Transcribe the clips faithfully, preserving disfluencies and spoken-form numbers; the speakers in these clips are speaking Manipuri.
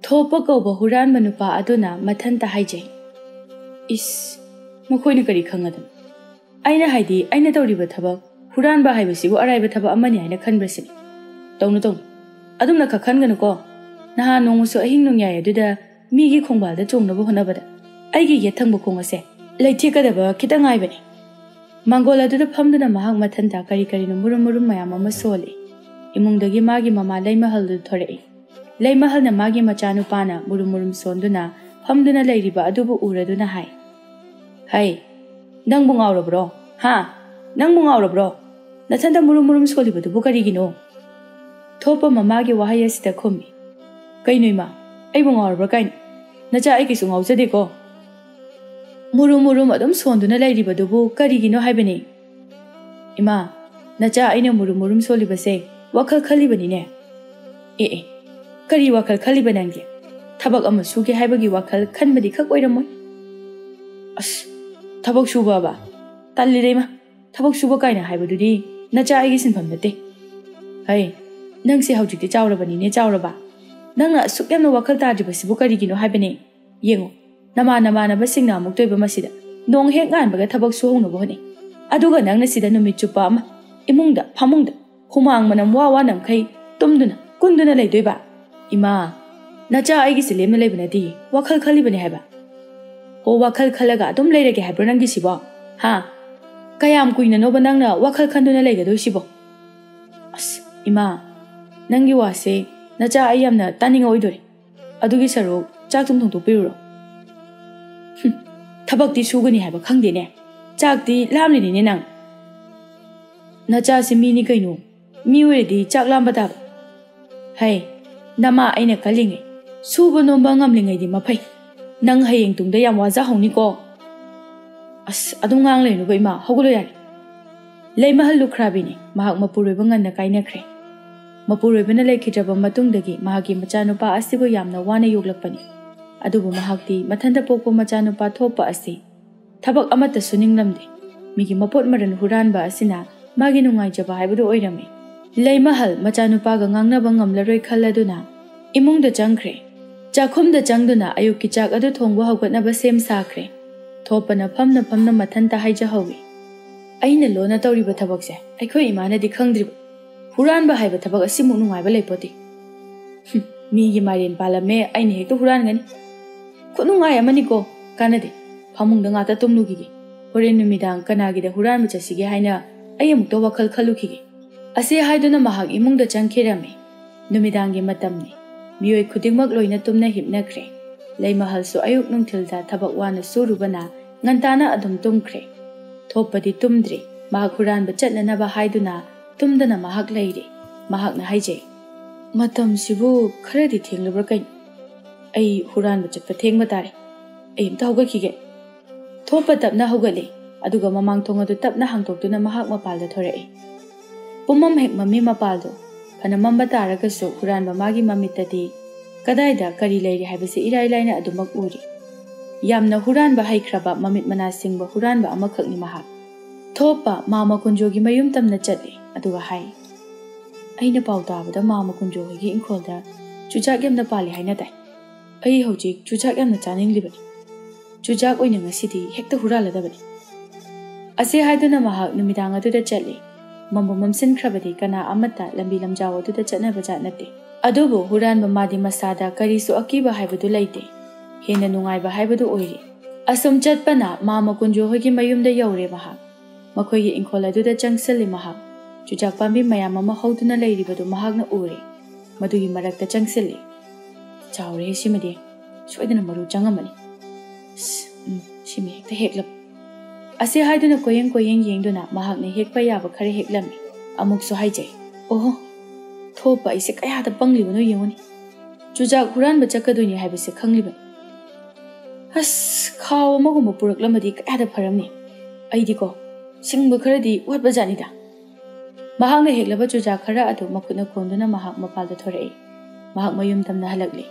ꯊꯣꯞꯄ ꯀꯧꯕ ꯍꯨꯔꯥꯟꯕ ꯅꯨꯄꯥ ꯑꯗꯨꯅ ꯃꯊꯟꯇ ꯍꯥꯏꯖꯩ꯫ ꯏꯁ, ꯃꯈꯣꯏꯅ ꯀꯔꯤ ꯈꯪꯒꯗꯕ? ꯑꯩꯅ ꯍꯥꯏꯗꯤ, ꯑꯩꯅ ꯇꯧꯔꯤꯕ ꯊꯕꯛ, ꯍꯨꯔꯥꯟꯕ ꯍꯥꯏꯕꯁꯤꯕꯨ ꯑꯔꯥꯏꯕ ꯊꯕꯛ ꯑꯃꯅꯤ ꯍꯥꯏꯅ ꯈꯟꯕ꯭ꯔꯥ ꯁꯤꯅꯤ꯫ ꯇꯧꯅꯨ, ꯇꯧꯅꯨ, ꯑꯗꯨꯝꯅ ꯈꯛ ꯈꯟꯒꯅꯨꯀꯣ꯫ ꯅꯍꯥꯟ ꯅꯣꯡꯃꯁꯨ ꯑꯍꯤꯡ ꯅꯣꯡꯌꯥꯏ ꯑꯗꯨꯗ ꯃꯤꯒꯤ ꯈꯣꯡꯕꯥꯜꯗ ꯆꯣꯡꯅꯕ ꯍꯣꯠꯅꯕꯗ ꯑꯩꯒꯤ ꯌꯦꯠ ꯊꯪꯕ ꯈꯣꯡ ꯑꯁꯦ ꯂꯩꯊꯦꯛꯀꯗꯕ ꯈꯤꯇꯪ ꯉꯥꯏꯕꯅꯤ꯫ ꯃꯥꯡꯒꯣꯜ ꯑꯗꯨꯗ ꯐꯝꯗꯨꯅ ꯃꯍꯥꯛ ꯃꯊꯟꯇ ꯀꯔꯤ ꯀꯔꯤꯅꯣ ꯃꯨꯔꯨꯝ ꯃꯨꯔꯨꯝ ꯃꯌꯥꯝ ꯑꯃ ꯁꯣꯜꯂꯤ꯫ ꯏꯃꯨꯡꯗꯒꯤ ꯃꯥꯒꯤ ꯃꯃꯥ ꯂꯩꯃꯍꯜꯗꯨ ꯊꯣꯔꯛꯏ꯫ ꯂꯩꯃꯍꯜꯅ ꯃꯥꯒꯤ ꯃꯆꯥꯅꯨꯄꯥꯅ ꯃꯨꯔꯨꯝ ꯃꯨꯔꯨꯝ ꯁꯣꯟꯗꯨꯅ ꯐꯝꯗꯨꯅ ꯂꯩꯔꯤꯕ ꯑꯗꯨꯕꯨ ꯎꯔꯗꯨꯅ ꯍꯥꯏ, "ꯍꯩ, ꯅꯪꯕꯨ ꯉꯥꯎꯔꯕ꯭ꯔꯣ? ꯍꯥ? ꯅꯪꯕꯨ ꯉꯥꯎꯔꯕ꯭ꯔꯣ? ꯅꯊꯟꯇ ꯃꯨꯔꯨꯝ ꯃꯨꯔꯨꯝ ꯁꯣꯜꯂꯤꯕꯗꯨꯕꯨ ꯀꯔꯤꯒꯤꯅꯣ?" ꯊꯣꯞꯄ ꯃꯃꯥꯒꯤ ꯋꯥꯍꯩ ꯑꯁꯤꯗ ꯈꯨꯝꯃꯤ, "ꯀꯩꯅꯣ ꯏꯃꯥ, ꯑꯩꯕꯨ ꯉꯥꯎꯔꯕ꯭ꯔꯥ ꯀꯥꯏꯅ? ꯅꯆꯥ ꯑꯩ ꯀꯩꯁꯨ ꯉꯥꯎꯖꯗꯦꯀꯣ꯫ ꯃꯨꯔꯨꯝ ꯃꯨꯔꯨꯝ ꯑꯗꯨꯝ ꯁꯣꯟꯗꯨꯅ ꯂꯩꯔꯤꯕꯗꯨꯕꯨ ꯀꯔꯤꯒꯤꯅꯣ ꯍꯥꯏꯕꯅꯤ?" "ꯏꯃꯥ, ꯅꯆꯥ ꯑꯩꯅ ꯃꯨꯔꯨꯝ ꯃꯨꯔꯨꯝ ꯁꯣꯜꯂꯤꯕꯁꯦ ꯋꯥꯈꯜ ꯈꯜꯂꯤꯕꯅꯤꯅꯦ꯫" "ꯑꯦ ꯑꯦ, ꯀꯔꯤ ꯋꯥꯈꯜ ꯈꯜꯂꯤꯕ ꯅꯪꯗꯤ? ꯊꯕꯛ ꯑꯃ ꯁꯨꯒꯦ ꯍꯥꯏꯕꯒꯤ ꯋꯥꯈꯜ ꯈꯟꯕꯗꯤ ꯈꯛ ꯑꯣꯏꯔꯝꯃꯣꯏ꯫" "ꯑꯁ, ꯊꯕꯛ ꯁꯨꯕꯕ? ꯇꯜꯂꯤꯗ ꯏꯃꯥ, ꯊꯕꯛ ꯁꯨꯕ ꯀꯥꯏꯅ ꯍꯥꯏꯕꯗꯨꯗꯤ ꯅꯆꯥ ꯑꯩꯒꯤ ꯁꯤꯟꯐꯝ ꯅꯠꯇꯦ꯫" "ꯍꯩ, ꯅꯪꯁꯦ ꯍꯧꯖꯤꯛꯇꯤ ꯆꯥꯎꯔꯕꯅꯤꯅꯦ, ꯆꯥꯎꯔꯕ꯫ ꯅꯪꯅ ꯑꯁꯨꯛ ꯌꯥꯝꯅ ꯋꯥꯈꯜ ꯇꯥꯗ꯭ꯔꯤꯕꯁꯤꯕꯨ ꯀꯔꯤꯒꯤꯅꯣ ꯍꯥꯏꯕꯅꯦ? ꯌꯦꯡꯉꯨ, ꯅꯃꯥꯟ ꯅꯃꯥꯟꯅꯕꯁꯤꯡꯅ ꯑꯃꯨꯛꯇꯣꯏꯕ ꯃꯁꯤꯗ ꯅꯣꯡ ꯍꯦꯛ ꯉꯥꯟꯕꯒ ꯊꯕꯛ ꯁꯨꯍꯧꯅꯕ ꯍꯣꯠꯅꯩ꯫ ꯑꯗꯨꯒ ꯅꯪꯅ ꯁꯤꯗ ꯅꯨꯃꯤꯠ ꯆꯨꯞꯄ ꯑꯃ ꯏꯃꯨꯡꯗ, ꯐꯃꯨꯡꯗ, ꯍꯨꯃꯥꯡ ꯃꯅꯝ ꯋꯥ ꯋꯥ ꯅꯝꯈꯩ ꯇꯨꯝꯗꯨꯅ, ꯀꯨꯟꯗꯨꯅ ꯂꯩꯗꯣꯏꯕ? ꯏꯃꯥ, ꯅꯆꯥ ꯑꯩꯒꯤꯁꯦ ꯂꯦꯝꯅ ꯂꯩꯕ ꯅꯠꯇꯦ, ꯋꯥꯈꯜ ꯈꯜꯂꯤꯕꯅꯦ ꯍꯥꯏꯕ꯫" "ꯑꯣ, ꯋꯥꯈꯜ ꯈꯜꯂꯒ ꯑꯗꯨꯝ ꯂꯩꯔꯒꯦ ꯍꯥꯏꯕ꯭ꯔꯣ ꯅꯪꯒꯤꯁꯤꯕꯣ? ꯍꯥ? ꯀꯌꯥꯝ ꯀꯨꯏꯅꯅꯣꯕ ꯅꯪꯅ ꯋꯥꯈꯜ ꯈꯟꯗꯨꯅ ꯂꯩꯒꯗꯣꯏꯁꯤꯕꯣ?" "ꯑꯁ, ꯏꯃꯥ, ꯅꯪꯒꯤ ꯋꯥꯁꯦ ꯅꯆꯥ ꯑꯩ ꯌꯥꯝꯅ ꯇꯥꯅꯤꯡꯉꯛꯑꯣꯏꯗꯣꯔꯤ꯫ ꯑꯗꯨꯒꯤ ꯁꯔꯨꯛ ꯆꯥꯛ ꯊꯨꯝ ꯊꯣꯡꯗꯣꯛꯄꯤꯔꯨꯔꯣ꯫" "ꯍꯨꯝ, ꯊꯕꯛꯇꯤ ꯁꯨꯒꯅꯤ ꯍꯥꯏꯕ ꯈꯪꯗꯦꯅꯦ꯫ ꯆꯥꯛꯇꯤ ꯂꯥꯝꯂꯤꯅꯤꯅꯦ ꯅꯪ꯫" "ꯅꯆꯥꯁꯤ ꯃꯤꯅꯤ ꯀꯩꯅꯣ, ꯃꯤ ꯑꯣꯏꯔꯗꯤ ꯆꯥꯛ ꯂꯥꯝꯕ ꯇꯥꯕ꯫" "ꯍꯩ, ꯅꯃꯥ ꯑꯩꯅ ꯀꯜꯂꯤꯉꯩ ꯁꯨꯕ ꯅꯣꯝꯕ ꯉꯝꯂꯤꯉꯩꯗꯤ ꯃꯐꯩ꯫ ꯅꯪ ꯍꯌꯦꯡ ꯇꯨꯡꯗ ꯌꯥꯝ ꯋꯥꯖꯍꯧꯅꯤꯀꯣ꯫" "ꯑꯁ, ꯑꯗꯨꯝ ꯉꯥꯡ ꯂꯩꯅꯨꯕ ꯏꯃꯥ, ꯍꯧꯒꯠꯂꯣ ꯌꯥꯔꯦ꯫" ꯂꯩꯃꯍꯜ ꯂꯨꯈ꯭ꯔꯥꯕꯤꯅꯤ꯫ ꯃꯍꯥꯛ ꯃꯄꯨꯔꯣꯏꯕ ꯉꯟꯅ ꯀꯥꯏꯅꯈ꯭ꯔꯦ꯫ ꯃꯄꯨꯔꯣꯏꯕꯅ ꯂꯩꯈꯤꯗ꯭ꯔꯕ ꯃꯇꯨꯡꯗꯒꯤ ꯃꯍꯥꯛꯀꯤ ꯃꯆꯥꯅꯨꯄꯥ ꯑꯁꯤꯕꯨ ꯌꯥꯝꯅ ꯋꯥꯅ ꯌꯣꯛꯂꯛꯄꯅꯤ꯫ ꯑꯗꯨꯕꯨ ꯃꯍꯥꯛꯇꯤ ꯃꯊꯟꯇ ꯄꯣꯛꯄ ꯃꯆꯥꯅꯨꯄꯥ ꯊꯣꯛꯄ ꯑꯁꯤ ꯊꯕꯛ ꯑꯃꯠꯇ ꯁꯨꯅꯤꯡꯂꯝꯗꯦ꯫ ꯃꯤꯒꯤ ꯃꯄꯣꯠ ꯃꯔꯜ ꯍꯨꯔꯥꯟꯕ ꯑꯁꯤꯅ ꯃꯥꯒꯤ ꯅꯨꯡꯉꯥꯏꯖꯕ ꯍꯥꯏꯕꯗꯨ ꯑꯣꯏꯔꯝꯃꯤ꯫ ꯂꯩꯃꯍꯜ ꯃꯆꯥꯅꯨꯄꯥꯒ ꯉꯥꯡꯅꯕ ꯉꯝꯂꯔꯣꯏ ꯈꯜꯂꯗꯨꯅ ꯏꯃꯨꯡꯗ ꯆꯪꯈ꯭ꯔꯦ꯫ ꯆꯥꯛꯈꯨꯝꯗ ꯆꯪꯗꯨꯅ ꯑꯌꯨꯛꯀꯤ ꯆꯥꯛ ꯑꯗꯨ ꯊꯣꯡꯕ ꯍꯧꯒꯠꯅꯕ ꯁꯦꯝ ꯁꯥꯈ꯭ꯔꯦ꯫ ꯊꯣꯞꯄꯅ ꯐꯝꯅ ꯐꯝꯅ ꯃꯊꯟꯇ ꯍꯥꯏꯖꯍꯧꯏ, "ꯑꯩꯅ ꯂꯣꯟꯅ ꯇꯧꯔꯤꯕ ꯊꯕꯛꯁꯦ ꯑꯩꯈꯣꯏ ꯏꯃꯥꯅꯗꯤ ꯈꯪꯗ꯭ꯔꯤꯕ꯫ ꯍꯨꯔꯥꯟꯕ ꯍꯥꯏꯕ ꯊꯕꯛ ꯑꯁꯤꯃꯨꯛ ꯅꯨꯡꯉꯥꯏꯕ ꯂꯩꯄꯣꯠꯇꯦ꯫ ꯍꯨꯝ, ꯃꯤꯒꯤ ꯃꯥꯏꯔꯦꯟ ꯄꯥꯜꯂꯝꯃꯦ, ꯑꯩꯅ ꯍꯦꯛꯇ ꯍꯨꯔꯥꯟꯒꯅꯤ꯫ ꯈꯨꯅꯨꯡꯉꯥꯏ ꯑꯃꯅꯤꯀꯣ, ꯀꯥꯟꯅꯗꯦ꯫ ꯐꯃꯨꯡꯗ ꯉꯥꯛꯇ ꯇꯨꯝꯂꯨꯈꯤꯒꯦ꯫ ꯍꯣꯔꯦꯟ ꯅꯨꯃꯤꯗꯥꯡ ꯀꯅꯥꯒꯤꯗ ꯍꯨꯔꯥꯟꯕ ꯆꯠꯁꯤꯒꯦ ꯍꯥꯏꯅ ꯑꯩ ꯑꯃꯨꯛꯇ ꯋꯥꯈꯜ ꯈꯜꯂꯨꯈꯤꯒꯦ"꯫ ꯑꯁꯤ ꯍꯥꯏꯗꯨꯅ ꯃꯍꯥꯛ ꯏꯃꯨꯡꯗ ꯆꯪꯈꯤꯔꯝꯃꯤ꯫ ꯅꯨꯃꯤꯗꯥꯡꯒꯤ ꯃꯇꯝꯅꯤ꯫ ꯃꯤꯑꯣꯏ ꯈꯨꯗꯤꯡꯃꯛ ꯂꯣꯏꯅ ꯇꯨꯝꯅ ꯍꯤꯞꯅꯈ꯭ꯔꯦ꯫ ꯂꯩꯃꯍꯜꯁꯨ ꯑꯌꯨꯛ ꯅꯨꯡꯊꯤꯜꯗ ꯊꯕꯛ ꯋꯥꯅ ꯁꯨꯔꯨꯕꯅ ꯉꯟꯇꯥꯅ ꯑꯗꯨꯝ ꯇꯨꯝꯈ꯭ꯔꯦ꯫ ꯊꯣꯞꯄꯗꯤ ꯇꯨꯝꯗ꯭ꯔꯤ꯫ ꯃꯍꯥꯛ ꯍꯨꯔꯥꯟꯕ ꯆꯠꯅꯅꯕ ꯍꯥꯏꯗꯨꯅ ꯇꯨꯝꯗꯅ ꯃꯍꯥꯛ ꯂꯩꯔꯤ꯫ ꯃꯍꯥꯛꯅ ꯍꯥꯏꯖꯩ, "ꯃꯇꯝꯁꯤꯕꯨ ꯈꯔꯗꯤ ꯊꯦꯡꯂꯕ꯭ꯔꯥ ꯀꯩꯅꯣ? ꯑꯩ ꯍꯨꯔꯥꯟꯕ ꯆꯠꯄ ꯊꯦꯡꯕ ꯇꯥꯔꯦ꯫ ꯑꯩ ꯑꯝꯇ ꯍꯧꯒꯠꯈꯤꯒꯦ"꯫ ꯊꯣꯞꯄ ꯇꯞꯅ ꯍꯧꯒꯠꯂꯤ, ꯑꯗꯨꯒ ꯃꯃꯥꯡ ꯊꯣꯡ ꯑꯗꯨ ꯇꯞꯅ ꯍꯥꯡꯗꯣꯛꯇꯨꯅ ꯃꯍꯥꯛ ꯃꯄꯥꯜꯗ ꯊꯣꯔꯛꯏ꯫ ꯄꯨꯝꯃꯝ ꯍꯦꯛ ꯃꯝꯃꯤ ꯃꯄꯥꯜꯗꯨ꯫ ꯐꯅ ꯃꯝꯕ ꯇꯥꯔꯒꯁꯨ ꯍꯨꯔꯥꯟꯕ ꯃꯥꯒꯤ ꯃꯃꯤꯠꯇꯗꯤ ꯀꯗꯥꯏꯗ ꯀꯔꯤ ꯂꯩꯔꯤ ꯍꯥꯏꯕꯁꯤ ꯏꯔꯥꯏ ꯂꯥꯏꯅ ꯑꯗꯨꯃꯛ ꯎꯔꯤ꯫ ꯌꯥꯝꯅ ꯍꯨꯔꯥꯟꯕ ꯍꯩꯈ꯭ꯔꯕ, ꯃꯃꯤꯠ ꯃꯅꯥ ꯁꯤꯡꯕ ꯍꯨꯔꯥꯟꯕ ꯑꯃꯈꯛꯅꯤ ꯃꯍꯥꯛ꯫ ꯊꯣꯞꯄ ꯃꯥꯃ ꯀꯨꯟꯖꯣꯒꯤ ꯃꯌꯨꯝ ꯇꯝꯅ ꯆꯠꯂꯤ, ꯑꯗꯨꯒ ꯍꯥꯏ, "ꯑꯩꯅ ꯄꯥꯎ ꯇꯥꯕꯗ ꯃꯥꯃ ꯀꯨꯟꯖꯣ ꯍꯣꯏꯒꯤ ꯏꯪꯈꯣꯜꯗ ꯆꯨꯖꯥꯛ ꯌꯥꯝꯅ ꯄꯥꯜꯂꯤ ꯍꯥꯏꯅ ꯇꯥꯏ꯫ ꯑꯩ ꯍꯧꯖꯤꯛ ꯆꯨꯖꯥꯛ ꯌꯥꯝꯅ ꯆꯥꯅꯤꯡꯂꯤꯕꯅꯤ꯫ ꯆꯨꯖꯥꯛ ꯑꯣꯏꯅ ꯉꯁꯤꯗꯤ ꯍꯦꯛꯇ ꯍꯨꯔꯥꯜꯂꯗꯕꯅꯤ"꯫ ꯑꯁꯤ ꯍꯥꯏꯗꯨꯅ ꯃꯍꯥꯛ ꯅꯨꯃꯤꯗꯥꯡ ꯑꯗꯨꯗ ꯆꯠꯂꯤ꯫ ꯃꯝꯕꯨ ꯃꯝꯁꯤꯟꯈ꯭ꯔꯕꯗꯤ ꯀꯅꯥ ꯑꯃꯠꯇ ꯂꯝꯕꯤ ꯂꯝꯖꯥꯎ ꯑꯗꯨꯗ ꯆꯠꯅꯕ ꯖꯥꯠ ꯅꯠꯇꯦ꯫ ꯑꯗꯨꯕꯨ ꯍꯨꯔꯥꯟꯕ ꯃꯥꯗꯤ ꯃꯁꯥꯗ ꯀꯔꯤꯁꯨ ꯑꯀꯤꯕ ꯍꯥꯏꯕꯗꯨ ꯂꯩꯇꯦ꯫ ꯍꯦꯟꯅ ꯅꯨꯡꯉꯥꯏꯕ ꯍꯥꯏꯕꯗꯨ ꯑꯣꯏꯔꯤ꯫ ꯑꯁꯨꯝ ꯆꯠꯄꯅ ꯃꯥꯃ ꯀꯨꯟꯖꯣ ꯍꯣꯏꯒꯤ ꯃꯌꯨꯝꯗ ꯌꯧꯔꯦ ꯃꯍꯥꯛ꯫ ꯃꯈꯣꯏꯒꯤ ꯏꯪꯈꯣꯜ ꯑꯗꯨꯗ ꯆꯪꯁꯤꯜꯂꯤ ꯃꯍꯥꯛ꯫ ꯆꯨꯖꯥꯛ ꯄꯥꯝꯕꯤ ꯃꯌꯥꯝ ꯑꯃ ꯍꯧꯗꯨꯅ ꯂꯩꯔꯤꯕꯗꯨ ꯃꯍꯥꯛꯅ ꯎꯔꯦ꯫ ꯃꯗꯨꯒꯤ ꯃꯔꯛꯇ ꯆꯪꯁꯤꯜꯂꯤ꯫ "ꯆꯥꯎꯔꯦ ꯁꯤꯃꯗꯤ꯫ ꯁꯣꯏꯗꯅ ꯃꯔꯨ ꯆꯪꯉꯝꯃꯅꯤ꯫ ꯑꯁ, ꯎꯝ, ꯁꯤꯃ ꯍꯦꯛꯇ ꯍꯦꯛꯂꯞ"꯫ ꯑꯁꯤ ꯍꯥꯏꯗꯨꯅ ꯀꯣꯌꯦꯡ ꯀꯣꯌꯦꯡ ꯌꯦꯡꯗꯨꯅ ꯃꯍꯥꯛꯅ ꯍꯦꯛꯄ ꯌꯥꯕ ꯈꯔ ꯍꯦꯛꯂꯝꯃꯤ꯫ ꯑꯃꯨꯛꯁꯨ ꯍꯥꯏꯖꯩ, "ꯑꯣꯍꯣ, ꯊꯣꯞꯄ ꯑꯩꯁꯦ ꯀꯌꯥꯗ ꯄꯪꯂꯤꯕꯅꯣ ꯌꯦꯡꯉꯨꯅꯤ꯫ ꯆꯨꯖꯥꯛ ꯍꯨꯔꯥꯟꯕ ꯆꯠꯀꯗꯣꯏꯅꯤ ꯍꯥꯏꯕꯁꯦ ꯈꯪꯂꯤꯕꯅꯤ꯫ ꯑꯁ, ꯈꯥꯎ ꯑꯃꯒꯨꯝꯕ ꯄꯨꯔꯛꯂꯝꯃꯗꯤ ꯀꯌꯥꯗ ꯐꯔꯝꯅꯤ꯫ ꯑꯩꯗꯤꯀꯣ, ꯁꯤꯡꯕ ꯈꯔꯗꯤ ꯋꯥꯠꯄ ꯖꯥꯠꯅꯤꯗ"꯫ ꯃꯍꯥꯛꯅ ꯍꯦꯛꯂꯕ ꯆꯨꯖꯥꯛ ꯈꯔ ꯑꯗꯨ ꯃꯈꯨꯠꯅ ꯀꯣꯟꯗꯨꯅ ꯃꯍꯥꯛ ꯃꯄꯥꯜꯗ ꯊꯣꯔꯛꯏ꯫ ꯃꯍꯥꯛ ꯃꯌꯨꯝ ꯇꯝꯅ ꯍꯜꯂꯛꯂꯤ꯫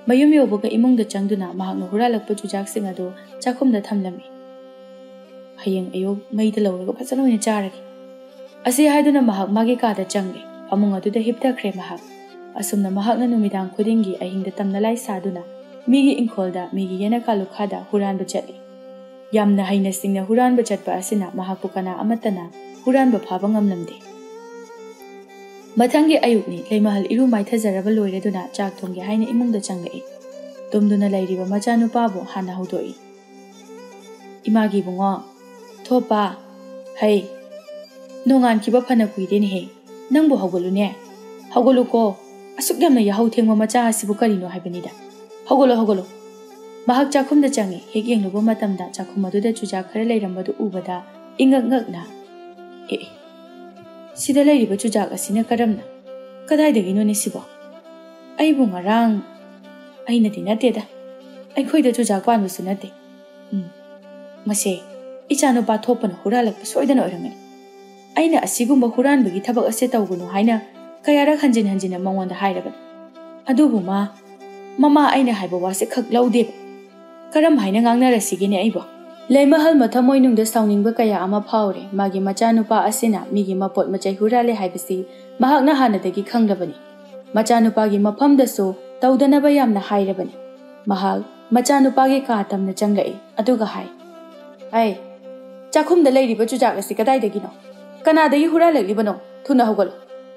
ꯃꯌꯨꯝ ꯌꯧꯕꯒ ꯏꯃꯨꯡꯗ ꯆꯪꯗꯨꯅ ꯃꯍꯥꯛꯅ ꯍꯨꯔꯥꯜꯂꯛꯄ ꯆꯨꯖꯥꯛꯁꯤꯡ ꯑꯗꯨ ꯆꯥꯛꯈꯨꯝꯗ ꯊꯝꯂꯝꯃꯤ꯫ "ꯍꯌꯦꯡ ꯑꯌꯨꯛ ꯃꯩꯗ ꯂꯧꯔꯒ ꯐꯖꯅ ꯑꯣꯏꯅ ꯆꯥꯔꯒꯦ"꯫ ꯑꯁꯤ ꯍꯥꯏꯗꯨꯅ ꯃꯍꯥꯛ ꯃꯥꯒꯤ ꯀꯥꯗ ꯆꯪꯂꯦ꯫ ꯐꯃꯨꯡ ꯑꯗꯨꯗ ꯍꯤꯞꯊꯈ꯭ꯔꯦ ꯃꯍꯥꯛ꯫ ꯑꯁꯨꯝꯅ ꯃꯍꯥꯛꯅ ꯅꯨꯃꯤꯗꯥꯡ ꯈꯨꯗꯤꯡꯒꯤ ꯑꯍꯤꯡꯗ ꯇꯝꯅ ꯂꯥꯏ ꯁꯥꯗꯨꯅ ꯃꯤꯒꯤ ꯏꯪꯈꯣꯜꯗ, ꯃꯤꯒꯤ ꯌꯦꯅꯈꯥ ꯂꯨꯈꯥꯗ ꯍꯨꯔꯥꯟꯕ ꯆꯠꯂꯤ꯫ ꯌꯥꯝꯅ ꯍꯩꯅ ꯁꯤꯡꯅ ꯍꯨꯔꯥꯟꯕ ꯆꯠꯄ ꯑꯁꯤꯅ ꯃꯍꯥꯛꯄꯨ ꯀꯅꯥ ꯑꯃꯠꯇꯅ ꯍꯨꯔꯥꯟꯕ ꯐꯥꯕ ꯉꯝꯂꯝꯗꯦ꯫ ꯃꯊꯪꯒꯤ ꯑꯌꯨꯛꯅꯤ꯫ ꯂꯩꯃꯍꯜ ꯏꯔꯨ ꯃꯥꯏꯊꯖꯔꯕ ꯂꯣꯏꯔꯗꯨꯅ ꯆꯥꯛ ꯊꯣꯡꯒꯦ ꯍꯥꯏꯅ ꯏꯃꯨꯡꯗ ꯆꯪꯂꯛꯏ꯫ ꯇꯨꯝꯗꯨꯅ ꯂꯩꯔꯤꯕ ꯃꯆꯥꯅꯨꯄꯥꯕꯨ ꯍꯥꯟꯅ ꯍꯧꯗꯣꯛꯏ꯫ "ꯏꯃꯥꯒꯤ ꯏꯕꯨꯡꯉꯣ, ꯊꯣꯞꯄ, ꯍꯩ, ꯅꯣꯡꯉꯥꯟꯈꯤꯕ ꯐꯅ ꯀꯨꯏꯔꯦꯅꯦꯍꯦ꯫ ꯅꯪꯕꯨ ꯍꯧꯒꯠꯂꯨꯅꯦ꯫ ꯍꯧꯒꯠꯂꯨꯀꯣ, ꯑꯁꯨꯛ ꯌꯥꯝꯅ ꯌꯥꯍꯧ ꯊꯦꯡꯕ ꯃꯆꯥ ꯑꯁꯤꯕꯨ ꯀꯔꯤꯅꯣ ꯍꯥꯏꯕꯅꯤꯗ꯫ ꯍꯧꯒꯠꯂꯣ, ꯍꯧꯒꯠꯂꯣ꯫" ꯃꯍꯥꯛ ꯆꯥꯛꯈꯨꯝꯗ ꯆꯪꯉꯤ꯫ ꯍꯦꯛ ꯌꯦꯡꯂꯨꯕ ꯃꯇꯝꯗ ꯆꯥꯛꯈꯨꯝ ꯑꯗꯨꯗ ꯆꯨꯖꯥꯛ ꯈꯔ ꯂꯩꯔꯝꯕꯗꯨ ꯎꯕꯗ ꯏꯉꯛ ꯉꯛꯅ, "ꯑꯦ, ꯑꯦ, ꯁꯤꯗ ꯂꯩꯔꯤꯕ ꯆꯨꯖꯥꯛ ꯑꯁꯤꯅ ꯀꯔꯝꯅ? ꯀꯗꯥꯏꯗꯒꯤꯅꯣꯅꯦ ꯁꯤꯕꯣ? ꯑꯩꯕꯨ ꯉꯔꯥꯡ..." "ꯑꯩꯅꯗꯤ ꯅꯠꯇꯦꯗ, ꯑꯩꯈꯣꯏꯗ ꯆꯨꯖꯥꯛ ꯄꯥꯟꯕꯁꯨ ꯅꯠꯇꯦ꯫ ꯎꯝ, ꯃꯁꯦ ꯏꯆꯥꯅꯨꯄꯥ ꯊꯣꯛꯄꯅ ꯍꯨꯔꯥꯜꯂꯛꯄ ꯁꯣꯏꯗꯅ ꯑꯣꯏꯔꯝꯒꯅꯤ꯫ ꯑꯩꯅ ꯑꯁꯤꯒꯨꯝꯕ ꯍꯨꯔꯥꯟꯕꯒꯤ ꯊꯕꯛ ꯑꯁꯦ ꯇꯧꯒꯅꯨ ꯍꯥꯏꯅ ꯀꯌꯥꯔꯛ ꯍꯟꯖꯤꯟ ꯍꯟꯖꯤꯟꯅ ꯃꯉꯣꯟꯗ ꯍꯥꯏꯔꯕꯅꯤ꯫ ꯑꯗꯨꯕꯨ ꯃꯥ, ꯃꯃꯥ ꯑꯩꯅ ꯍꯥꯏꯕ ꯋꯥꯁꯦ ꯈꯛ ꯂꯧꯗꯦꯕ꯫ ꯀꯔꯝ ꯍꯥꯏꯅ ꯉꯥꯡꯅꯔꯁꯤꯒꯦꯅꯦ ꯑꯩꯕꯣ?" ꯂꯩꯃꯍꯜ ꯃꯊꯃꯣꯏꯅꯨꯡꯗ ꯁꯥꯎꯅꯤꯡꯕ ꯀꯌꯥ ꯑꯃ ꯐꯥꯎꯔꯦ꯫ ꯃꯥꯒꯤ ꯃꯆꯥꯅꯨꯄꯥ ꯑꯁꯤꯅ ꯃꯤꯒꯤ ꯃꯄꯣꯠ ꯃꯆꯩ ꯍꯨꯔꯥꯜꯂꯦ ꯍꯥꯏꯕꯁꯤ ꯃꯍꯥꯛꯅ ꯍꯥꯟꯅꯗꯒꯤ ꯈꯪꯂꯕꯅꯤ꯫ ꯃꯆꯥꯅꯨꯄꯥꯒꯤ ꯃꯐꯝꯗꯁꯨ ꯇꯧꯗꯅꯕ ꯌꯥꯝꯅ ꯍꯥꯏꯔꯕꯅꯤ꯫ ꯃꯍꯥꯛ ꯃꯆꯥꯅꯨꯄꯥꯒꯤ ꯀꯥ ꯇꯝꯅ ꯆꯪꯂꯛꯏ꯫ ꯑꯗꯨꯒ ꯍꯥꯏ, "ꯑꯩ, ꯆꯥꯛꯈꯨꯝꯗ ꯂꯩꯔꯤꯕ ꯆꯨꯖꯥꯛ ꯑꯁꯤ ꯀꯗꯥꯏꯗꯒꯤꯅꯣ? ꯀꯅꯥꯗꯒꯤ ꯍꯨꯔꯥꯜꯂꯛꯂꯤꯕꯅꯣ? ꯊꯨꯅ ꯍꯧꯒꯠꯂꯨ꯫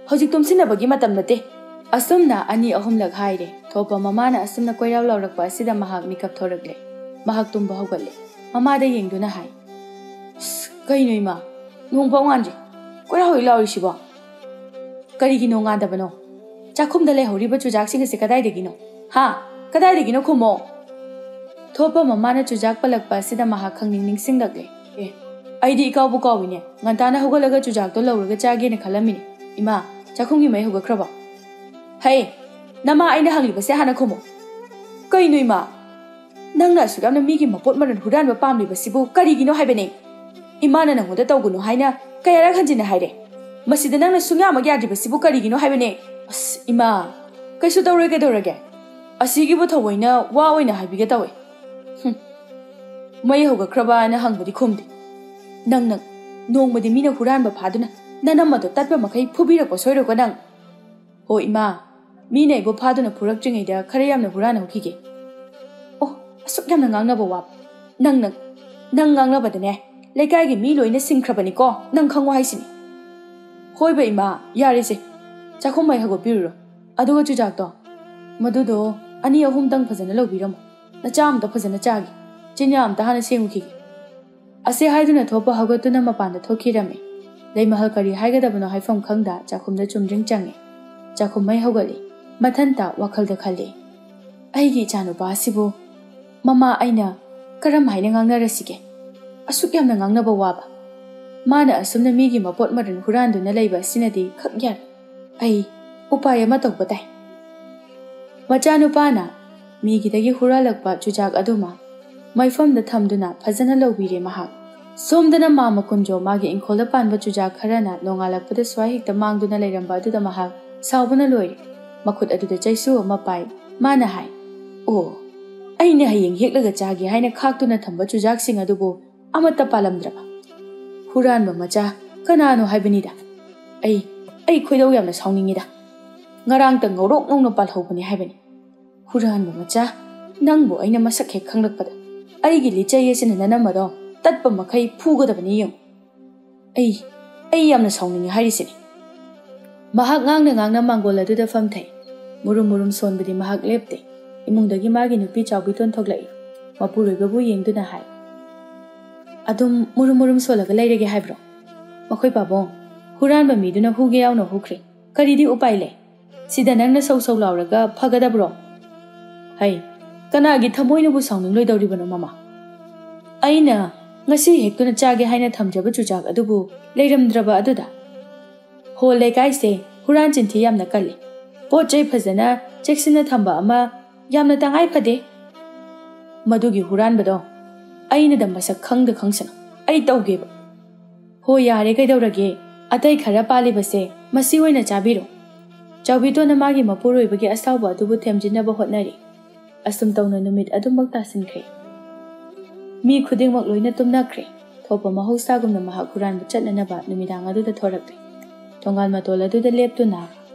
ꯍꯧꯖꯤꯛ ꯇꯨꯝꯁꯤꯟꯅꯕꯒꯤ ꯃꯇꯝ ꯅꯠꯇꯦ꯫" ꯑꯁꯨꯝꯅ ꯑꯅꯤ ꯑꯍꯨꯝꯂꯛ ꯍꯥꯏꯔꯦ꯫ ꯊꯣꯛꯄ ꯃꯃꯥꯅ ꯑꯁꯨꯝꯅ ꯀꯣꯏꯔꯥꯎ ꯂꯥꯎꯔꯛꯄ ꯑꯁꯤꯗ ꯃꯍꯥꯛ ꯃꯤꯀꯞ ꯊꯣꯔꯛꯂꯦ꯫ ꯃꯍꯥꯛ ꯇꯨꯝꯕ ꯍꯧꯒꯠꯂꯦ꯫ ꯃꯃꯥꯗ ꯌꯦꯡꯗꯨꯅ ꯍꯥꯏ, "ꯑꯁ, ꯀꯩꯅꯣ ꯏꯃꯥ? ꯅꯣꯡꯐꯥꯎ ꯉꯥꯟꯗ꯭ꯔꯤ꯫ ꯀꯣꯏꯔꯥꯎ ꯍꯦꯛ ꯂꯥꯎꯔꯤꯁꯤꯕꯣ? ꯀꯔꯤꯒꯤꯅꯣ ꯉꯥꯟꯗꯕꯅꯣ? ꯆꯥꯛꯈꯨꯝꯗ ꯂꯩꯍꯧꯔꯤꯕ ꯆꯨꯖꯥꯛꯁꯤꯡ ꯑꯁꯤ ꯀꯗꯥꯏꯗꯒꯤꯅꯣ? ꯍꯥ? ꯀꯗꯥꯏꯗꯒꯤꯅꯣ ꯈꯨꯝꯃꯣ?" ꯊꯣꯛꯄ ꯃꯃꯥꯅ ꯆꯨꯖꯥꯛ ꯄꯜꯂꯛꯄ ꯑꯁꯤꯗ ꯃꯍꯥꯛ ꯈꯪꯅꯤꯡ ꯅꯤꯡꯁꯤꯡꯂꯛꯂꯦ꯫ "ꯑꯦ, ꯑꯩꯗꯤ ꯏꯀꯥꯎꯕꯨ ꯀꯥꯎꯏꯅꯦ꯫ ꯉꯟꯇꯥꯅ ꯍꯧꯒꯠꯂꯒ ꯆꯨꯖꯥꯛꯇꯣ ꯂꯧꯔꯒ ꯆꯥꯒꯦꯅ ꯈꯜꯂꯝꯃꯤꯅꯦ꯫ ꯏꯃꯥ, ꯆꯥꯛꯈꯨꯝꯒꯤ ꯃꯩ ꯍꯧꯒꯠꯈ꯭ꯔꯕꯣ?" "ꯍꯩ, ꯅꯃꯥ ꯑꯩꯅ ꯍꯪꯂꯤꯕꯁꯦ ꯍꯥꯟꯅ ꯈꯨꯝꯃꯨ꯫ ꯀꯩꯅꯣ ꯏꯃꯥ? ꯅꯪꯅ ꯑꯁꯨꯛ ꯌꯥꯝꯅ ꯃꯤꯒꯤ ꯃꯄꯣꯠ ꯃꯔꯜ ꯍꯨꯔꯥꯟꯕ ꯄꯥꯝꯂꯤꯕꯁꯤꯕꯨ ꯀꯔꯤꯒꯤꯅꯣ ꯍꯥꯏꯕꯅꯦ? ꯏꯃꯥꯅ ꯅꯪꯉꯣꯟꯗ ꯇꯧꯒꯅꯨ ꯍꯥꯏꯅ ꯀꯌꯥꯔꯛ ꯍꯟꯖꯤꯟꯅ ꯍꯥꯏꯔꯦ꯫ ꯃꯁꯤꯗ ꯅꯪꯅ ꯁꯨꯡꯌꯥꯃꯛ ꯌꯥꯗ꯭ꯔꯤꯕꯁꯤꯕꯨ ꯀꯔꯤꯒꯤꯅꯣ ꯍꯥꯏꯕꯅꯦ?" "ꯑꯁ, ꯏꯃꯥ, ꯀꯩꯁꯨ ꯇꯧꯔꯣꯏ, ꯀꯩꯗꯧꯔꯒꯦ? ꯑꯁꯤꯒꯤꯕꯨ ꯊꯑꯣꯏꯅ ꯋꯥ ꯑꯣꯏꯅ ꯍꯥꯏꯕꯤꯒꯦ ꯇꯧꯋꯦ꯫ ꯍꯨꯝ, ꯃꯩ ꯍꯧꯒꯠꯈ꯭ꯔꯕꯅ ꯍꯪꯕꯗꯤ ꯈꯨꯝꯗꯦ꯫ ꯅꯪ, ꯅꯪ, ꯅꯣꯡꯃꯗꯤ ꯃꯤꯅ ꯍꯨꯔꯥꯟꯕ ꯐꯥꯗꯨꯅ ꯅꯅꯝ ꯑꯗꯣ ꯇꯠꯄ ꯃꯈꯩ ꯐꯨꯕꯤꯔꯛꯄ ꯁꯣꯏꯔꯣꯏꯀꯣ ꯅꯪ?" "ꯍꯣ ꯏꯃꯥ, ꯃꯤꯅ ꯑꯩꯕꯨ ꯐꯥꯗꯨꯅ ꯐꯨꯔꯛꯇ꯭ꯔꯤꯉꯩꯗ ꯈꯔ ꯌꯥꯝꯅ ꯍꯨꯔꯥꯟꯍꯧꯈꯤꯒꯦ꯫ ꯑꯣ, ꯑꯁꯨꯛ ꯌꯥꯝꯅ ꯉꯥꯡꯅꯕ ꯋꯥꯕ꯫ ꯅꯪꯅ, ꯅꯪ ꯉꯥꯡꯅꯕꯗꯅꯦ, ꯂꯩꯀꯥꯏꯒꯤ ꯃꯤ ꯂꯣꯏꯅ ꯁꯤꯡꯈ꯭ꯔꯕꯅꯤꯀꯣ, ꯅꯪ ꯈꯪꯉꯣ ꯍꯥꯏꯁꯤꯅꯤ꯫ ꯍꯣꯏꯕ ꯏꯃꯥ, ꯌꯥꯔꯦꯁꯦ꯫ ꯆꯥꯛꯈꯨꯝ ꯃꯩ ꯍꯧꯒꯠꯄꯤꯔꯨꯔꯣ꯫ ꯑꯗꯨꯒ ꯆꯨꯖꯥꯛꯇꯣ, ꯃꯗꯨꯗꯣ ꯑꯅꯤ ꯑꯍꯨꯝꯗꯪ ꯐꯖꯅ ꯂꯧꯕꯤꯔꯝꯃꯣ꯫ ꯅꯆꯥ ꯑꯝꯇ ꯐꯖꯅ ꯆꯥꯒꯦ꯫ ꯆꯤꯟꯌꯥ ꯑꯝꯇ ꯍꯥꯟꯅ ꯁꯦꯡꯉꯨꯈꯤꯒꯦ꯫ ꯑꯁꯤ ꯍꯥꯏꯗꯨꯅ ꯊꯣꯛꯄ ꯍꯧꯒꯠꯇꯨꯅ ꯃꯄꯥꯟꯗ ꯊꯣꯛꯈꯤꯔꯝꯃꯤ꯫ ꯂꯩꯃꯍꯜ ꯀꯔꯤ ꯍꯥꯏꯒꯗꯕꯅꯣ ꯍꯥꯏꯐꯝ ꯈꯪꯗ ꯆꯥꯛꯈꯨꯝꯗ ꯆꯨꯝꯗ꯭ꯔꯤꯡ ꯆꯪꯉꯤ꯫ ꯆꯥꯛꯈꯨꯝ ꯃꯩ ꯍꯧꯒꯠꯂꯤ꯫ ꯃꯊꯟꯇ ꯋꯥꯈꯜꯗ ꯈꯜꯂꯤ, "ꯑꯩꯒꯤ ꯏꯆꯥꯅꯨꯄꯥ ꯑꯁꯤꯕꯨ ꯃꯃꯥ ꯑꯩꯅ ꯀꯔꯝ ꯍꯥꯏꯅ ꯉꯥꯡꯅꯔꯁꯤꯒꯦ? ꯑꯁꯨꯛ ꯌꯥꯝꯅ ꯉꯥꯡꯅꯕ ꯋꯥꯕ꯫ ꯃꯥꯅ ꯑꯁꯨꯝꯅ ꯃꯤꯒꯤ ꯃꯄꯣꯠ ꯃꯔꯜ ꯍꯨꯔꯥꯟꯗꯨꯅ ꯂꯩꯕ ꯑꯁꯤꯅꯗꯤ ꯈꯛ ꯌꯥꯔꯣꯏ꯫ ꯑꯩ ꯎꯄꯥꯏ ꯑꯃ ꯇꯧꯕ ꯇꯥꯏ꯫" ꯃꯆꯥꯅꯨꯄꯥꯅ ꯃꯤꯒꯤꯗꯒꯤ ꯍꯨꯔꯥꯜꯂꯛꯄ ꯆꯨꯖꯥꯛ ꯑꯗꯨꯃ ꯃꯩꯐꯝꯗ ꯊꯝꯗꯨꯅ ꯐꯖꯅ ꯂꯧꯕꯤꯔꯦ ꯃꯍꯥꯛ꯫ ꯁꯣꯝꯗꯅ ꯃꯥꯃ ꯀꯨꯟꯖꯣ ꯃꯥꯒꯤ ꯏꯪꯈꯣꯜꯗ ꯄꯥꯟꯕ ꯆꯨꯖꯥꯛ ꯈꯔꯅ ꯅꯣꯡꯉꯥꯜꯂꯛꯄꯗ ꯁ꯭ꯋꯥꯏ ꯍꯦꯛꯇ ꯃꯥꯡꯗꯨꯅ ꯂꯩꯔꯝꯕ ꯑꯗꯨꯗ ꯃꯍꯥꯛ ꯁꯥꯎꯕꯅ ꯂꯣꯏꯔꯦ꯫ ꯃꯈꯨꯠ ꯑꯗꯨꯗ ꯆꯩꯁꯨ ꯑꯃ ꯄꯥꯏ꯫ ꯃꯥꯅ ꯍꯥꯏ, "ꯑꯣ, ꯑꯩꯅ ꯍꯌꯦꯡ ꯍꯦꯛꯂꯒ ꯆꯥꯒꯦ ꯍꯥꯏꯅ ꯈꯥꯛꯇꯨꯅ ꯊꯝꯕ ꯆꯨꯖꯥꯛꯁꯤꯡ ꯑꯗꯨꯕꯨ ꯑꯃꯠꯇ ꯄꯥꯜꯂꯝꯗ꯭ꯔꯕ? ꯍꯨꯔꯥꯟꯕ ꯃꯆꯥ ꯀꯅꯥꯅꯣ ꯍꯥꯏꯕꯅꯤꯗ꯫ ꯑꯩ, ꯑꯩ ꯈꯣꯏꯗꯧ ꯌꯥꯝꯅ ꯁꯥꯎꯅꯤꯡꯉꯤꯗ꯫ ꯉꯔꯥꯡꯇ ꯉꯧꯔꯣꯛ ꯉꯧꯅ ꯄꯥꯜꯍꯧꯕꯅꯤ ꯍꯥꯏꯕꯅꯤ꯫ ꯍꯨꯔꯥꯟꯕ ꯃꯆꯥ, ꯅꯪꯕꯨ ꯑꯩꯅ ꯃꯁꯛ ꯍꯦꯛ ꯈꯪꯂꯛꯄꯗ ꯑꯩꯒꯤ ꯂꯤꯆꯩ ꯑꯁꯤꯅ ꯅꯅꯝ ꯑꯗꯣ ꯇꯠꯄ ꯃꯈꯩ ꯐꯨꯒꯗꯕꯅꯤ ꯌꯦꯡꯉꯨ꯫ ꯑꯩ, ꯑꯩ ꯌꯥꯝꯅ ꯁꯥꯎꯅꯤꯡꯉꯤ ꯍꯥꯏꯔꯤꯁꯤꯅꯤ꯫" ꯃꯍꯥꯛ ꯉꯥꯡꯅ ꯉꯥꯡꯅ ꯃꯥꯡꯒꯣꯜ ꯑꯗꯨꯗ ꯐꯝꯊꯩ꯫ ꯃꯨꯔꯨꯝ ꯃꯨꯔꯨꯝ ꯁꯣꯟꯕꯗꯤ ꯃꯍꯥꯛ ꯂꯦꯞꯇꯦ꯫ ꯏꯃꯨꯡꯗꯒꯤ ꯃꯥꯒꯤ ꯅꯨꯄꯤ ꯆꯥꯎꯕꯤꯇꯣꯟ ꯊꯣꯛꯂꯛꯏ꯫ ꯃꯄꯨꯔꯣꯏꯕꯕꯨ ꯌꯦꯡꯗꯨꯅ ꯍꯥꯏ, "ꯑꯗꯨꯝ ꯃꯨꯔꯨꯝ ꯃꯨꯔꯨꯝ ꯁꯣꯜꯂꯒ ꯂꯩꯔꯒꯦ ꯍꯥꯏꯕ꯭ꯔꯣ?" "ꯃꯈꯣꯏ ꯄꯥꯕꯨꯡ, ꯍꯨꯔꯥꯟꯕ ꯃꯤꯗꯨꯅ ꯍꯨꯒꯦ ꯌꯥꯎꯅ ꯍꯨꯈ꯭ꯔꯦ꯫ ꯀꯔꯤꯗꯤ ꯎꯄꯥꯏ ꯂꯩ? ꯁꯤꯗ ꯅꯪꯅ ꯁꯧ ꯁꯧ ꯂꯥꯎꯔꯒ ꯐꯒꯗꯕ꯭ꯔꯣ? ꯍꯩ, ꯀꯅꯥꯒꯤ ꯊꯃꯣꯏꯅꯕꯨ ꯁꯥꯎꯅꯤꯡꯂꯣꯏꯗꯧꯔꯤꯕꯅꯣ ꯃꯃꯥ? ꯑꯩꯅ ꯉꯁꯤ ꯍꯦꯛꯇꯨꯅ ꯆꯥꯒꯦ ꯍꯥꯏꯅ ꯊꯝꯖꯕ ꯆꯨꯖꯥꯛ ꯑꯗꯨꯕꯨ ꯂꯩꯔꯝꯗ꯭ꯔꯕ ꯑꯗꯨꯗ? ꯍꯣ ꯂꯩꯀꯥꯏꯁꯦ ꯍꯨꯔꯥꯟ ꯆꯤꯟꯊꯤ ꯌꯥꯝꯅ ꯀꯜꯂꯤ꯫ ꯄꯣꯠ ꯆꯩ ꯐꯖꯅ ꯆꯦꯛꯁꯤꯟꯅ ꯊꯝꯕ ꯑꯃ ꯌꯥꯝꯅ ꯇꯉꯥꯏ ꯐꯗꯦ꯫ ꯃꯗꯨꯒꯤ ꯍꯨꯔꯥꯟꯕꯗꯣ ꯑꯩꯅꯗ ꯃꯁꯛ ꯈꯪꯗ ꯈꯪꯁꯅꯨ꯫ ꯑꯩ ꯇꯧꯒꯦꯕ꯫" "ꯍꯣ ꯌꯥꯔꯦ, ꯀꯩꯗꯧꯔꯒꯦ? ꯑꯇꯩ ꯈꯔ ꯄꯥꯜꯂꯤꯕꯁꯦ ꯃꯁꯤ ꯑꯣꯏꯅ ꯆꯥꯕꯤꯔꯣ꯫" ꯆꯥꯎꯕꯤꯇꯣꯟꯅ ꯃꯥꯒꯤ ꯃꯄꯨꯔꯣꯏꯕꯒꯤ ꯑꯁꯥꯎꯕ ꯑꯗꯨꯕꯨ ꯊꯦꯝꯖꯤꯟꯅꯕ ꯍꯣꯠꯅꯔꯤ꯫ ꯑꯁꯨꯝ ꯇꯧꯅ ꯅꯨꯃꯤꯠ ꯑꯗꯨꯃꯛ ꯇꯥꯁꯤꯟꯈ꯭ꯔꯦ꯫ ꯃꯤ ꯈꯨꯗꯤꯡꯃꯛ ꯂꯣꯏꯅ ꯇꯨꯝꯅꯈ꯭ꯔꯦ꯫ ꯊꯣꯛꯄ ꯃꯍꯧꯁꯥꯒꯨꯝꯅ ꯃꯍꯥꯛ ꯍꯨꯔꯥꯟꯕ ꯆꯠꯅꯅꯕ ꯅꯨꯃꯤꯗꯥꯡ ꯑꯗꯨꯗ ꯊꯣꯔꯛꯂꯦ꯫ ꯊꯣꯡꯒꯥꯜ ꯃꯇꯣꯜ ꯑꯗꯨꯗ ꯂꯦꯞꯇꯨꯅ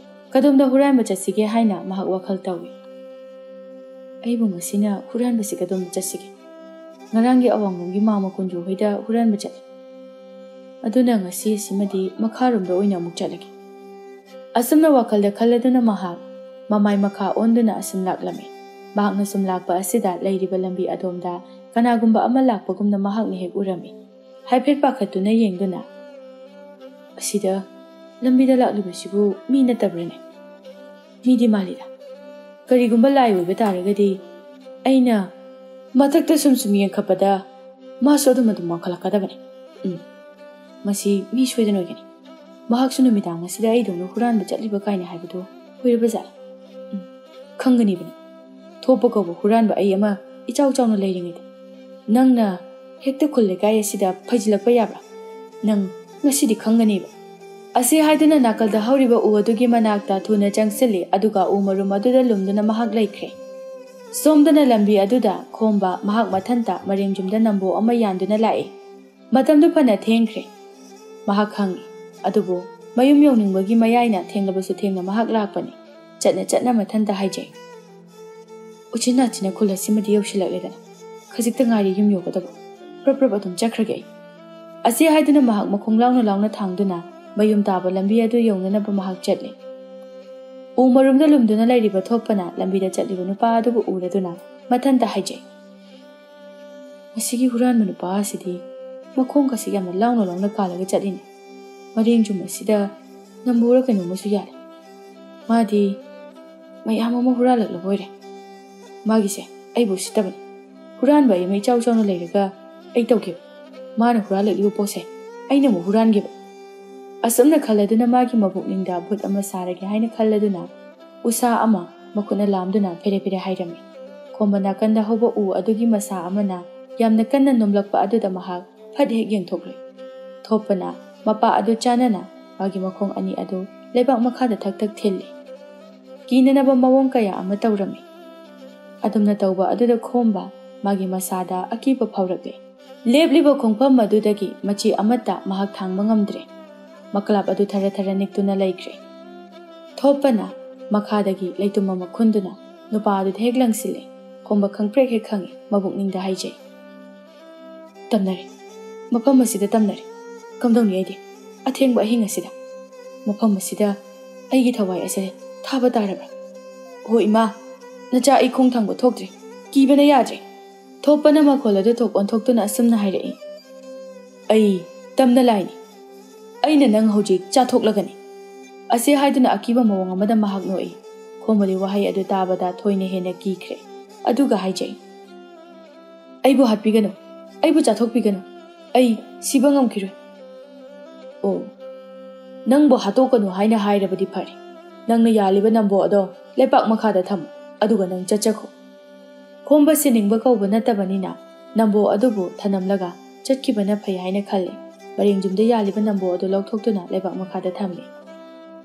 ꯀꯗꯣꯝꯗ ꯍꯨꯔꯥꯟꯕ ꯆꯠꯁꯤꯒꯦ ꯍꯥꯏꯅ ꯃꯍꯥꯛ ꯋꯥꯈꯜ ꯇꯧꯏ꯫ "ꯑꯩꯕꯨ ꯉꯁꯤꯅ ꯍꯨꯔꯥꯟꯕꯁꯤ ꯀꯗꯣꯝꯗ ꯆꯠꯁꯤꯒꯦ? ꯉꯔꯥꯡꯒꯤ ꯑꯋꯥꯡꯂꯣꯝꯒꯤ ꯃꯥꯃ ꯀꯨꯟꯖꯨ ꯍꯣꯏꯗ ꯍꯨꯔꯥꯟꯕ ꯆꯠꯂꯤ꯫ ꯑꯗꯨꯅ ꯉꯁꯤ ꯑꯁꯤꯃꯗꯤ ꯃꯈꯥꯔꯣꯝꯗ ꯑꯣꯏꯅ ꯑꯃꯨꯛ ꯆꯠꯂꯒꯦ"꯫ ꯑꯁꯨꯝꯅ ꯋꯥꯈꯜꯗ ꯈꯜꯂꯗꯨꯅ ꯃꯍꯥꯛ ꯃꯃꯥꯏ ꯃꯈꯥ ꯑꯣꯟꯗꯨꯅ ꯑꯁꯨꯝ ꯂꯥꯛꯂꯝꯃꯤ꯫ ꯃꯍꯥꯛꯅ ꯁꯨꯝ ꯂꯥꯛꯄ ꯑꯁꯤꯗ ꯂꯩꯔꯤꯕ ꯂꯝꯕꯤ ꯑꯗꯣꯝꯗ ꯀꯅꯥꯒꯨꯝꯕ ꯑꯃ ꯂꯥꯛꯄꯒꯨꯝꯅ ꯃꯍꯥꯛꯅ ꯍꯦꯛ ꯎꯔꯝꯃꯤ꯫ ꯍꯥꯏꯐꯦꯠ ꯄꯥꯈꯠꯇꯨꯅ ꯌꯦꯡꯗꯨꯅ, "ꯑꯁꯤꯗ ꯂꯝꯕꯤꯗ ꯂꯥꯛꯂꯤꯕꯁꯤꯕꯨ ꯃꯤ ꯅꯠꯇꯕ꯭ꯔꯅꯦ? ꯃꯤꯗꯤ ꯃꯥꯜꯂꯤꯗ꯫ ꯀꯔꯤꯒꯨꯝꯕ ꯂꯥꯏ ꯑꯣꯏꯕ ꯇꯥꯔꯒꯗꯤ ꯑꯩꯅ ꯃꯊꯛꯇ ꯁꯨꯝ ꯁꯨꯝ ꯌꯦꯡꯈꯠꯄꯗ ꯃꯥꯁꯨ ꯑꯗꯨꯝ ꯑꯗꯨꯝ ꯋꯥꯡꯈꯠꯂꯛꯀꯗꯕꯅꯤ꯫ ꯎꯝ, ꯃꯁꯤ ꯃꯤ ꯁꯣꯏꯗꯅ ꯑꯣꯏꯒꯅꯤ꯫ ꯃꯍꯥꯛꯁꯨ ꯅꯨꯃꯤꯗꯥꯡ ꯑꯁꯤꯗ ꯑꯩꯗꯧꯅ ꯍꯨꯔꯥꯟꯕ ꯆꯠꯂꯤꯕ ꯀꯥꯏꯅ ꯍꯥꯏꯕꯗꯨ ꯑꯣꯏꯔꯕ ꯖꯥꯠꯂ? ꯎꯝ, ꯈꯪꯒꯅꯤꯕꯅꯤ꯫ ꯊꯣꯞꯄ ꯀꯧꯕ ꯍꯨꯔꯥꯟꯕ ꯑꯩ ꯑꯃ ꯏꯆꯥꯎ ꯆꯥꯎꯅ ꯂꯩꯔꯤꯉꯩꯗ ꯅꯪꯅ ꯍꯦꯛꯇ ꯈꯨꯜ ꯂꯩꯀꯥꯏ ꯑꯁꯤꯗ ꯐꯩꯖꯤꯜꯂꯛꯄ ꯌꯥꯕ꯭ꯔꯥ? ꯅꯪ ꯉꯁꯤꯗꯤ ꯈꯪꯒꯅꯤꯕ"꯫ ꯑꯁꯤ ꯍꯥꯏꯗꯨꯅ ꯅꯥꯀꯜꯗ ꯍꯧꯔꯤꯕ ꯎ ꯑꯗꯨꯒꯤ ꯃꯅꯥꯛꯇ ꯊꯨꯅ ꯆꯪꯁꯤꯜꯂꯤ, ꯑꯗꯨꯒ ꯎ ꯃꯔꯨꯝ ꯑꯗꯨꯗ ꯂꯨꯝꯗꯨꯅ ꯃꯍꯥꯛ ꯂꯩꯈ꯭ꯔꯦ꯫ ꯁꯣꯝꯗꯅ ꯂꯝꯕꯤ ꯑꯗꯨꯗ ꯈꯣꯝꯕ ꯃꯍꯥꯛ ꯃꯊꯟꯇ ꯃꯔꯦꯡ ꯌꯨꯝꯗ ꯅꯝꯕꯣ ꯑꯃ ꯌꯥꯟꯗꯨꯅ ꯂꯥꯛꯏ꯫ ꯃꯇꯝꯗꯨ ꯐꯅ ꯊꯦꯡꯈ꯭ꯔꯦ꯫ ꯃꯍꯥꯛ ꯈꯪꯏ, ꯑꯗꯨꯕꯨ ꯃꯌꯨꯝ ꯌꯧꯅꯤꯡꯕꯒꯤ ꯃꯌꯥꯏꯅ ꯊꯦꯡꯂꯕꯁꯨ ꯊꯦꯡꯅ ꯃꯍꯥꯛ ꯂꯥꯛꯄꯅꯤ꯫ ꯆꯠꯅ ꯆꯠꯅ ꯃꯊꯟꯇ ꯍꯥꯏꯖꯩ, "ꯎꯆꯤꯟ ꯅꯥꯆꯤꯟꯅ ꯈꯨꯜ ꯑꯁꯤꯃꯗꯤ ꯌꯧꯁꯤꯜꯂꯛꯂꯦꯗꯅ, ꯈꯖꯤꯛꯇ ꯉꯥꯏꯔꯦ ꯌꯨꯝ ꯌꯧꯒꯗꯕ꯫ ꯄ꯭ꯔꯞ ꯄ꯭ꯔꯞ ꯑꯗꯨꯝ ꯆꯠꯈ꯭ꯔꯒꯦ ꯑꯩ"꯫ ꯑꯁꯤ ꯍꯥꯏꯗꯨꯅ ꯃꯍꯥꯛ ꯃꯈꯣꯡ ꯂꯥꯎꯅ ꯂꯥꯎꯅ ꯊꯥꯡꯗꯨꯅ ꯃꯌꯨꯝ ꯇꯥꯕ ꯂꯝꯕꯤ ꯑꯗꯨ ꯌꯧꯅꯅꯕ ꯃꯍꯥꯛ ꯆꯠꯂꯤ꯫ ꯎ ꯃꯔꯨꯝꯗ ꯂꯨꯝꯗꯨꯅ ꯂꯩꯔꯤꯕ ꯊꯣꯛꯄꯅ ꯂꯝꯕꯤꯗ ꯆꯠꯂꯤꯕ ꯅꯨꯄꯥ ꯑꯗꯨꯕꯨ ꯎꯔꯗꯨꯅ ꯃꯊꯟꯇ ꯍꯥꯏꯖꯩ, "ꯃꯁꯤꯒꯤ ꯍꯨꯔꯥꯟꯕ ꯅꯨꯄꯥ ꯑꯁꯤꯗꯤ ꯃꯈꯣꯡꯒꯁꯤ ꯌꯥꯝꯅ ꯂꯥꯎꯅ ꯂꯥꯎꯅ ꯀꯥꯜꯂꯒ ꯆꯠꯂꯤꯅꯤ꯫ ꯃꯔꯦꯡ ꯌꯨꯝ ꯑꯁꯤꯗ ꯅꯝꯕꯨꯔ ꯀꯩꯅꯣꯝꯃꯁꯨ ꯌꯥꯜꯂꯤ꯫ ꯃꯥꯗꯤ ꯃꯌꯥꯝ ꯑꯃ ꯍꯨꯔꯥꯜꯂꯛꯂꯕ ꯑꯣꯏꯔꯦ꯫ ꯃꯥꯒꯤꯁꯦ ꯑꯩꯕꯨ ꯎꯁꯤꯠꯇꯕꯅꯤ꯫ ꯍꯨꯔꯥꯟꯕ ꯑꯩ ꯑꯃ ꯏꯆꯥꯎ ꯆꯥꯎꯅ ꯂꯩꯔꯒ ꯑꯩ ꯇꯧꯒꯦꯕ꯫ ꯃꯥꯅ ꯍꯨꯔꯥꯜꯂꯛꯂꯤꯕ ꯄꯣꯠꯁꯦ ꯑꯩꯅ ꯑꯃꯨꯛ ꯍꯨꯔꯥꯟꯒꯦꯕ"꯫ ꯑꯁꯨꯝꯅ ꯈꯜꯂꯗꯨꯅ ꯃꯥꯒꯤ ꯃꯕꯨꯛꯅꯤꯡꯗ ꯚꯨꯠ ꯑꯃ ꯁꯥꯔꯒꯦ ꯍꯥꯏꯅ ꯈꯜꯂꯗꯨꯅ ꯎꯁꯥ ꯑꯃ ꯃꯈꯨꯠꯅ ꯂꯥꯝꯗꯨꯅ ꯐꯦꯔꯦ ꯐꯦꯔꯦ ꯍꯥꯏꯔꯝꯃꯤ꯫ ꯈꯣꯝꯕ ꯅꯥꯀꯟꯗ ꯍꯧꯕ ꯎ ꯑꯗꯨꯒꯤ ꯃꯁꯥ ꯑꯃꯅ ꯌꯥꯝꯅ ꯀꯟꯅ ꯅꯣꯝꯂꯛꯄ ꯑꯗꯨꯗ ꯃꯍꯥꯛ ꯐꯠ ꯍꯦꯛ ꯌꯦꯡꯊꯣꯛꯂꯨꯏ꯫ ꯊꯣꯛꯄꯅ ꯃꯄꯥ ꯑꯗꯨ ꯆꯥꯅꯅ ꯃꯥꯒꯤ ꯃꯈꯣꯡ ꯑꯅꯤ ꯑꯗꯨ ꯂꯩꯕꯥꯛ ꯃꯈꯥꯗ ꯊꯛ ꯊꯛ ꯊꯤꯜꯂꯤ꯫ ꯀꯤꯅꯅꯕ ꯃꯑꯣꯡ ꯀꯌꯥ ꯑꯃ ꯇꯧꯔꯝꯃꯤ꯫ ꯑꯗꯨꯝꯅ ꯇꯧꯕ ꯑꯗꯨꯗ ꯈꯣꯝꯕ ꯃꯥꯒꯤ ꯃꯁꯥꯗ ꯑꯀꯤꯕ ꯐꯥꯎꯔꯛꯂꯦ꯫ ꯂꯦꯞꯂꯤꯕ ꯈꯣꯡꯐꯝ ꯑꯗꯨꯗꯒꯤ ꯃꯆꯤ ꯑꯃꯠꯇ ꯃꯍꯥꯛ ꯊꯥꯡꯕ ꯉꯝꯗ꯭ꯔꯦ꯫ ꯃꯀ꯭ꯂꯥꯞ ꯑꯗꯨ ꯊꯔ ꯊꯔ ꯅꯤꯛꯇꯨꯅ ꯂꯩꯈ꯭ꯔꯦ꯫ ꯊꯣꯞꯄꯅ ꯃꯈꯥꯗꯒꯤ ꯂꯩꯇꯨꯝ ꯑꯃ ꯈꯨꯟꯗꯨꯅ ꯅꯨꯄꯥ ꯑꯗꯨꯗ ꯍꯦꯛ ꯂꯪꯁꯤꯜꯂꯦ꯫ ꯈꯣꯝꯕ ꯈꯪꯄ꯭ꯔꯦꯛ ꯍꯦꯛ ꯈꯪꯉꯤ, ꯃꯕꯨꯛꯅꯤꯡꯗ ꯍꯥꯏꯖꯩ, "ꯇꯝꯅꯔꯦ, ꯃꯐꯝ ꯑꯁꯤꯗ ꯇꯝꯅꯔꯦ꯫ ꯀꯝꯗꯧꯅꯤ ꯑꯩꯗꯤ ꯑꯊꯦꯡꯕ ꯑꯍꯤꯡ ꯑꯁꯤꯗ? ꯃꯐꯝ ꯑꯁꯤꯗ ꯑꯩꯒꯤ ꯊꯋꯥꯏ ꯑꯁꯦ ꯊꯥꯕ ꯇꯥꯔꯕ꯭ꯔꯥ? ꯍꯣ ꯏꯃꯥ, ꯅꯆꯥ ꯑꯩ ꯈꯣꯡ ꯊꯥꯡꯕ ꯊꯣꯛꯇ꯭ꯔꯦ, ꯀꯤꯕꯅ ꯌꯥꯗ꯭ꯔꯦ"꯫ ꯊꯣꯞꯄꯅ ꯃꯈꯣꯜ ꯑꯗꯨ ꯊꯣꯛ ꯑꯣꯟꯊꯣꯛꯇꯨꯅ ꯑꯁꯨꯝꯅ ꯍꯥꯏꯔꯛꯏ, "ꯑꯩ ꯇꯝꯅ ꯂꯥꯏꯅꯤ꯫ ꯑꯩꯅ ꯅꯪ ꯍꯧꯖꯤꯛ ꯆꯥꯊꯣꯛꯂꯒꯅꯤ"꯫ ꯑꯁꯤ ꯍꯥꯏꯗꯨꯅ ꯑꯀꯤꯕ ꯃꯑꯣꯡ ꯑꯃꯗ ꯃꯍꯥꯛ ꯅꯣꯛꯏ꯫ ꯈꯣꯝꯕꯗꯤ ꯋꯥꯍꯩ ꯑꯗꯨ ꯇꯥꯕꯗ ꯊꯣꯏꯅ ꯍꯦꯟꯅ ꯀꯤꯈ꯭ꯔꯦ꯫ ꯑꯗꯨꯒ ꯍꯥꯏꯖꯩ, "ꯑꯩꯕꯨ ꯍꯥꯠꯄꯤꯒꯅꯨ, ꯑꯩꯕꯨ ꯆꯥꯊꯣꯛꯄꯤꯒꯅꯨ, ꯑꯩ ꯁꯤꯕ ꯉꯝꯈꯤꯔꯣꯏ"꯫ "ꯑꯣ, ꯅꯪꯕꯨ ꯍꯥꯠꯇꯣꯛꯀꯅꯨ ꯍꯥꯏꯅ ꯍꯥꯏꯔꯕꯗꯤ ꯐꯔꯦ꯫ ꯅꯪꯅ ꯌꯥꯜꯂꯤꯕ ꯅꯝꯕꯣ ꯑꯗꯣ ꯂꯩꯄꯥꯛ ꯃꯈꯥꯗ ꯊꯝꯃꯨ, ꯑꯗꯨꯒ ꯅꯪ ꯆꯠꯆꯈꯣ"꯫ ꯈꯣꯝꯕ ꯁꯤꯅꯤꯡꯕ ꯀꯧꯕ ꯅꯠꯇꯕꯅꯤꯅ ꯅꯝꯕꯣ ꯑꯗꯨꯕꯨ ꯊꯅꯝꯂꯒ ꯆꯠꯈꯤꯕꯅ ꯐꯩ ꯍꯥꯏꯅ ꯈꯜꯂꯦ꯫ ꯄꯔꯦꯡ ꯌꯨꯝꯗ ꯌꯥꯜꯂꯤꯕ ꯅꯝꯕꯣ ꯑꯗꯨ ꯂꯧꯊꯣꯛꯇꯨꯅ ꯂꯩꯕꯥꯛ ꯃꯈꯥꯗ ꯊꯝꯃꯦ꯫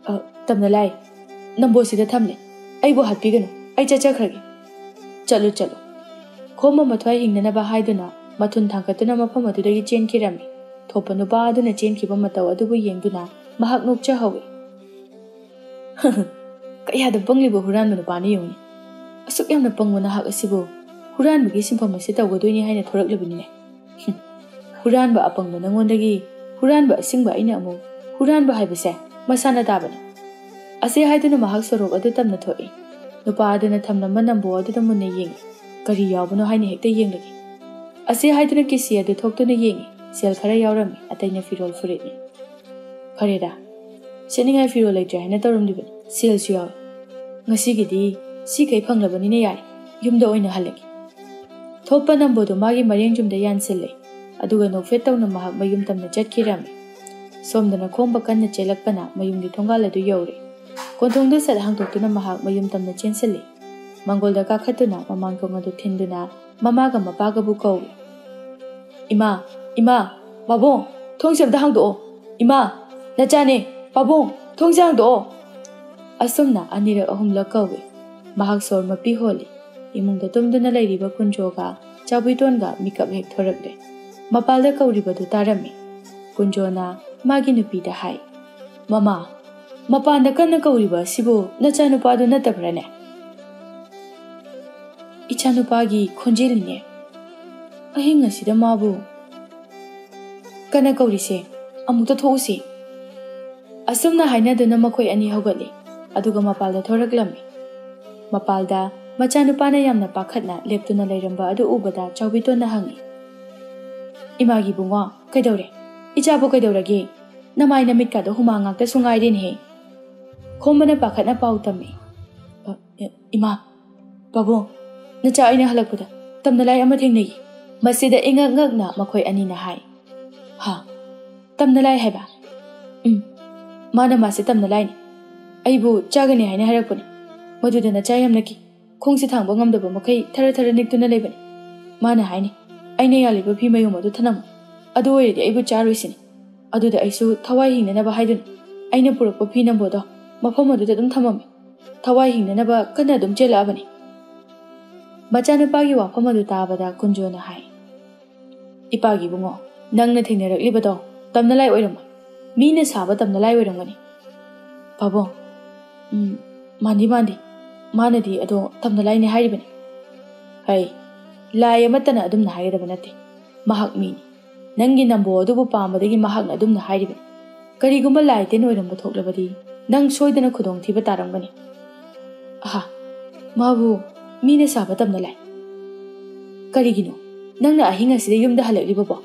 "ꯑ, ꯇꯝꯅ ꯂꯥꯏ, ꯅꯝꯕꯣꯁꯤꯗ ꯊꯝꯂꯦ꯫ ꯑꯩꯕꯨ ꯍꯥꯠꯄꯤꯒꯅꯨ, ꯑꯩ ꯆꯠꯆꯈ꯭ꯔꯒꯦ"꯫ "ꯆꯠꯂꯨ, ꯆꯠꯂꯨ"꯫ ꯈꯣꯝꯕ ꯃꯊ꯭ꯋꯥꯏ ꯍꯤꯡꯅꯅꯕ ꯍꯥꯏꯗꯨꯅ ꯃꯊꯨꯟ ꯊꯥꯡꯒꯠꯇꯨꯅ ꯃꯐꯝ ꯑꯗꯨꯗꯒꯤ ꯆꯦꯟꯈꯤꯔꯝꯃꯤ꯫ ꯊꯣꯞꯄ ꯅꯨꯄꯥ ꯑꯗꯨꯅ ꯆꯦꯟꯈꯤꯕ ꯃꯇꯧ ꯑꯗꯨꯕꯨ ꯌꯦꯡꯗꯨꯅ ꯃꯍꯥꯛ ꯅꯣꯛꯆꯍꯧꯏ꯫ "ꯀꯌꯥꯗ ꯄꯪꯂꯤꯕ ꯍꯨꯔꯥꯟꯕ ꯅꯨꯄꯥꯅ ꯌꯦꯡꯉꯨꯅꯦ꯫ ꯑꯁꯨꯛ ꯌꯥꯝꯅ ꯄꯪꯕ ꯅꯍꯥꯛ ꯑꯁꯤꯕꯨ ꯍꯨꯔꯥꯟꯕꯒꯤ ꯁꯤꯟꯐꯝ ꯑꯁꯤ ꯇꯧꯒꯗꯣꯏꯅꯤ ꯍꯥꯏꯅ ꯊꯣꯔꯛꯂꯤꯕꯅꯤꯅꯦ꯫ ꯍꯨꯔꯥꯟꯕ ꯑꯄꯪꯕ ꯅꯉꯣꯟꯗꯒꯤ ꯍꯨꯔꯥꯟꯕ ꯑꯁꯤꯡꯕ ꯑꯩꯅ ꯑꯃꯨꯛ ꯍꯨꯔꯥꯟꯕ ꯍꯥꯏꯕꯁꯦ ꯃꯁꯥꯅ ꯇꯥꯕꯅꯤ"꯫ ꯑꯁꯤ ꯍꯥꯏꯗꯨꯅ ꯃꯍꯥꯛ ꯁꯣꯔꯣꯛ ꯑꯗꯨ ꯇꯝꯅ ꯊꯣꯛꯏ꯫ ꯅꯨꯄꯥ ꯑꯗꯨꯅ ꯊꯝꯂꯝꯕ ꯅꯝꯕꯣ ꯑꯗꯨꯗ ꯃꯨꯟꯅ ꯌꯦꯡꯏ꯫ "ꯀꯔꯤ ꯌꯥꯎꯕꯅꯣ ꯍꯥꯏꯅ ꯍꯦꯛꯇ ꯌꯦꯡꯂꯒꯦ"꯫ ꯑꯁꯤ ꯍꯥꯏꯗꯨꯅ ꯀꯤꯁꯤ ꯑꯗꯨ ꯊꯣꯛꯇꯨꯅ ꯌꯦꯡꯏ꯫ ꯁꯦꯜ ꯈꯔ ꯌꯥꯎꯔꯝꯃꯤ, ꯑꯇꯩꯅ ꯐꯤꯔꯣꯜ ꯐꯨꯔꯤꯠꯅꯤ꯫ "ꯐꯔꯦꯗ, ꯁꯦꯠꯅꯤꯡꯉꯥꯏ ꯐꯤꯔꯣꯜ ꯂꯩꯇ꯭ꯔꯦ ꯍꯥꯏꯅ ꯇꯧꯔꯝꯂꯤꯕꯅꯤ, ꯁꯦꯜꯁꯨ ꯌꯥꯎꯏ꯫ ꯉꯁꯤꯒꯤꯗꯤ ꯁꯤꯈꯩ ꯐꯪꯂꯕꯅꯤꯅ ꯌꯥꯔꯦ, ꯌꯨꯝꯗ ꯑꯣꯏꯅ ꯍꯜꯂꯒꯦ"꯫ ꯊꯣꯞꯄ ꯅꯝꯕꯣꯗꯨ ꯃꯥꯒꯤ ꯃꯔꯦꯡ ꯌꯨꯝꯗ ꯌꯥꯟꯁꯤꯜꯂꯦ꯫ ꯑꯗꯨꯒ ꯅꯣꯛꯐꯦꯠ ꯇꯧꯅ ꯃꯍꯥꯛ ꯃꯌꯨꯝ ꯇꯝꯅ ꯆꯠꯈꯤꯔꯝꯃꯤ꯫ ꯁꯣꯝꯗꯅ ꯈꯣꯝꯕ ꯀꯟꯅ ꯆꯦꯜꯂꯛꯄꯅ ꯃꯌꯨꯝꯒꯤ ꯊꯣꯡꯒꯥꯜ ꯑꯗꯨ ꯌꯧꯔꯦ꯫ ꯀꯣꯟꯊꯣꯡꯗꯨ ꯁꯠ ꯍꯥꯡꯗꯣꯛꯇꯨꯅ ꯃꯍꯥꯛ ꯃꯌꯨꯝ ꯇꯝꯅ ꯆꯦꯟꯁꯤꯜꯂꯤ꯫ ꯃꯥꯡꯒꯣꯜꯗ ꯀꯥꯈꯠꯇꯨꯅ ꯃꯃꯥꯡꯊꯣꯡ ꯑꯗꯨ ꯊꯤꯟꯗꯨꯅ ꯃꯃꯥꯒ ꯃꯄꯥꯒꯕꯨ ꯀꯧꯏ꯫ "ꯏꯃꯥ, ꯏꯃꯥ, ꯄꯥꯕꯨꯡ, ꯊꯣꯡꯁꯦ ꯑꯝꯇ ꯍꯥꯡꯗꯣꯛꯑꯣ꯫ ꯏꯃꯥ, ꯅꯆꯥꯅꯦ, ꯄꯥꯕꯨꯡ, ꯊꯣꯡꯁꯦ ꯍꯥꯡꯗꯣꯛꯑꯣ"꯫ ꯑꯁꯨꯝꯅ ꯑꯅꯤꯔꯛ ꯑꯍꯨꯝꯂꯛ ꯀꯧꯏ꯫ ꯃꯍꯥꯛ ꯁꯣꯔ ꯃꯄꯤ ꯍꯣꯜꯂꯤ꯫ ꯏꯃꯨꯡꯗ ꯇꯨꯝꯗꯨꯅ ꯂꯩꯔꯤꯕ ꯀꯨꯟꯖꯣꯒ ꯆꯥꯕꯨꯏꯇꯣꯟꯒ ꯃꯤꯀꯞ ꯍꯦꯛ ꯊꯣꯔꯛꯂꯦ꯫ ꯃꯄꯥꯜꯗ ꯀꯧꯔꯤꯕꯗꯨ ꯇꯥꯔꯝꯃꯤ꯫ ꯀꯨꯟꯖꯣꯅ ꯃꯥꯒꯤ ꯅꯨꯄꯤꯗ ꯍꯥꯏ, "ꯃꯃꯥ, ꯃꯄꯥꯟꯗ ꯀꯟꯅ ꯀꯧꯔꯤꯕ ꯑꯁꯤꯕꯨ ꯅꯆꯥꯅꯨꯄꯥꯗꯨ ꯅꯠꯇꯕ꯭ꯔꯥꯅꯦ? ꯏꯆꯥꯅꯨꯄꯥꯒꯤ ꯈꯣꯟꯖꯦꯜꯅꯤꯅꯦ꯫ ꯑꯍꯤꯡ ꯑꯁꯤꯗ ꯃꯥꯕꯨ ꯀꯟꯅ ꯀꯧꯔꯤꯁꯦ, ꯑꯃꯨꯛꯇ ꯊꯣꯛꯎꯁꯤ꯫ ꯑꯁꯨꯝꯅ ꯍꯥꯏꯅꯗꯨꯅ ꯃꯈꯣꯏ ꯑꯅꯤ ꯍꯧꯒꯠꯂꯤ, ꯑꯗꯨꯒ ꯃꯄꯥꯜꯗ ꯊꯣꯔꯛꯂꯝꯃꯤ꯫ ꯃꯄꯥꯜꯗ ꯃꯆꯥꯅꯨꯄꯥꯅ ꯌꯥꯝꯅ ꯄꯥꯈꯠꯅ ꯂꯦꯞꯇꯨꯅ ꯂꯩꯔꯝꯕ ꯑꯗꯨ ꯎꯕꯗ ꯆꯥꯎꯕꯤꯇꯣꯟꯅ ꯍꯪꯉꯤ, "ꯏꯃꯥꯒꯤ ꯏꯕꯨꯡꯉꯣ, ꯀꯩꯗꯧꯔꯦ? ꯏꯆꯥꯕꯨ ꯀꯩꯗꯧꯔꯒꯦ? ꯅꯃꯥꯏ ꯅꯃꯤꯠꯀꯥꯗꯣ ꯍꯨꯃꯥꯡ ꯉꯥꯛꯇꯁꯨ ꯉꯥꯏꯔꯦꯅꯦꯍꯦ!" ꯈꯣꯝꯕꯅ ꯄꯥꯈꯠꯅ ꯄꯥꯎ ꯇꯝꯃꯤ꯫ "ꯑ, ꯏ-, ꯏꯃꯥ, ꯄꯥꯕꯨꯡ, ꯅꯆꯥ ꯑꯩꯅ ꯍꯜꯂꯛꯄꯗ ꯇꯝꯅ ꯂꯥꯏ ꯑꯃ ꯊꯦꯡꯅꯩ꯫" ꯃꯁꯤꯗ ꯏꯉꯛ ꯉꯛꯅ ꯃꯈꯣꯏ ꯑꯅꯤꯅ ꯍꯥꯏ꯫ "ꯍꯥ? ꯇꯝꯅ ꯂꯥꯏ ꯍꯥꯏꯕ?" "ꯎꯝ, ꯃꯥꯅ ꯃꯥꯁꯦ ꯇꯝꯅ ꯂꯥꯏꯅꯤ꯫ ꯑꯩꯕꯨ ꯆꯥꯒꯅꯤ ꯍꯥꯏꯅ ꯍꯥꯏꯔꯛꯄꯅꯤ꯫ ꯃꯗꯨꯗ ꯅꯆꯥ ꯌꯥꯝꯅ ꯀꯤ꯫ ꯈꯣꯡꯁꯦ ꯊꯥꯡꯕ ꯉꯝꯗꯕ ꯃꯈꯩ ꯊꯔ ꯊꯔ ꯅꯤꯛꯇꯨꯅ ꯂꯩꯕꯅꯤ꯫ ꯃꯥꯅ ꯍꯥꯏꯅꯤ, ꯑꯩꯅ ꯌꯥꯜꯂꯤꯕ ꯐꯤ ꯃꯌꯨꯝ ꯑꯗꯨ ꯊꯅꯝꯃꯨ꯫ ꯑꯗꯨ ꯑꯣꯏꯔꯗꯤ ꯑꯩꯕꯨ ꯆꯥꯔꯣꯏꯁꯤꯅꯤ꯫ ꯑꯗꯨꯗ ꯑꯩꯁꯨ ꯊꯋꯥꯏ ꯍꯤꯡꯅꯅꯕ ꯍꯥꯏꯗꯨꯅ ꯑꯩꯅ ꯄꯨꯔꯛꯄ ꯐꯤ ꯅꯝꯕꯣꯗꯣ ꯃꯐꯝ ꯑꯗꯨꯗ ꯑꯗꯨꯝ ꯊꯝꯃꯝꯃꯤ꯫ ꯊꯋꯥꯏ ꯍꯤꯡꯅꯅꯕ ꯀꯟꯅ ꯑꯗꯨꯝ ꯆꯦꯜꯂꯛꯑꯕꯅꯤ꯫" ꯃꯆꯥꯅꯨꯄꯥꯒꯤ ꯋꯥꯐꯝ ꯑꯗꯨ ꯇꯥꯕꯗ ꯀꯨꯟꯖꯣꯅ ꯍꯥꯏ, "ꯏꯄꯥꯒꯤ ꯏꯕꯨꯡꯉꯣ, ꯅꯪꯅ ꯊꯦꯡꯅꯔꯛꯂꯤꯕꯗꯣ ꯇꯝꯅ ꯂꯥꯏ ꯑꯣꯏꯔꯝꯃꯣꯏ꯫ ꯃꯤꯅ ꯁꯥꯕ ꯇꯝꯅ ꯂꯥꯏ ꯑꯣꯏꯔꯝꯒꯅꯤ꯫" "ꯄꯥꯕꯨꯡ, ꯎꯝ, ꯃꯥꯟꯗꯤ ꯃꯥꯟꯗꯦ꯫ ꯃꯥꯅꯗꯤ ꯑꯗꯣ ꯇꯝꯅ ꯂꯥꯏꯅꯦ ꯍꯥꯏꯔꯤꯕꯅꯤ꯫" "ꯍꯩ, ꯂꯥꯏ ꯑꯃꯠꯇꯅ ꯑꯗꯨꯝꯅ ꯍꯥꯏꯒꯗꯕ ꯅꯠꯇꯦ꯫ ꯃꯍꯥꯛ ꯃꯤꯅꯤ꯫ ꯅꯪꯒꯤ ꯅꯝꯕꯣ ꯑꯗꯨꯕꯨ ꯄꯥꯝꯕꯗꯒꯤ ꯃꯍꯥꯛꯅ ꯑꯗꯨꯝꯅ ꯍꯥꯏꯔꯤꯕꯅꯤ꯫ ꯀꯔꯤꯒꯨꯝꯕ ꯂꯥꯏ ꯇꯤꯟ ꯑꯣꯏꯔꯝꯕ ꯊꯣꯛꯂꯕꯗꯤ ꯅꯪ ꯁꯣꯏꯗꯅ ꯈꯨꯗꯣꯡꯊꯤꯕ ꯇꯥꯔꯝꯒꯅꯤ꯫" "ꯑꯍꯥ, ꯃꯥꯕꯨ ꯃꯤꯅ ꯁꯥꯕ ꯇꯝꯅ ꯂꯥꯏ꯫ ꯀꯔꯤꯒꯤꯅꯣ ꯅꯪꯅ ꯑꯍꯤꯡ ꯑꯁꯤꯗ ꯌꯨꯝꯗ ꯍꯜꯂꯛꯂꯤꯕꯕꯣ?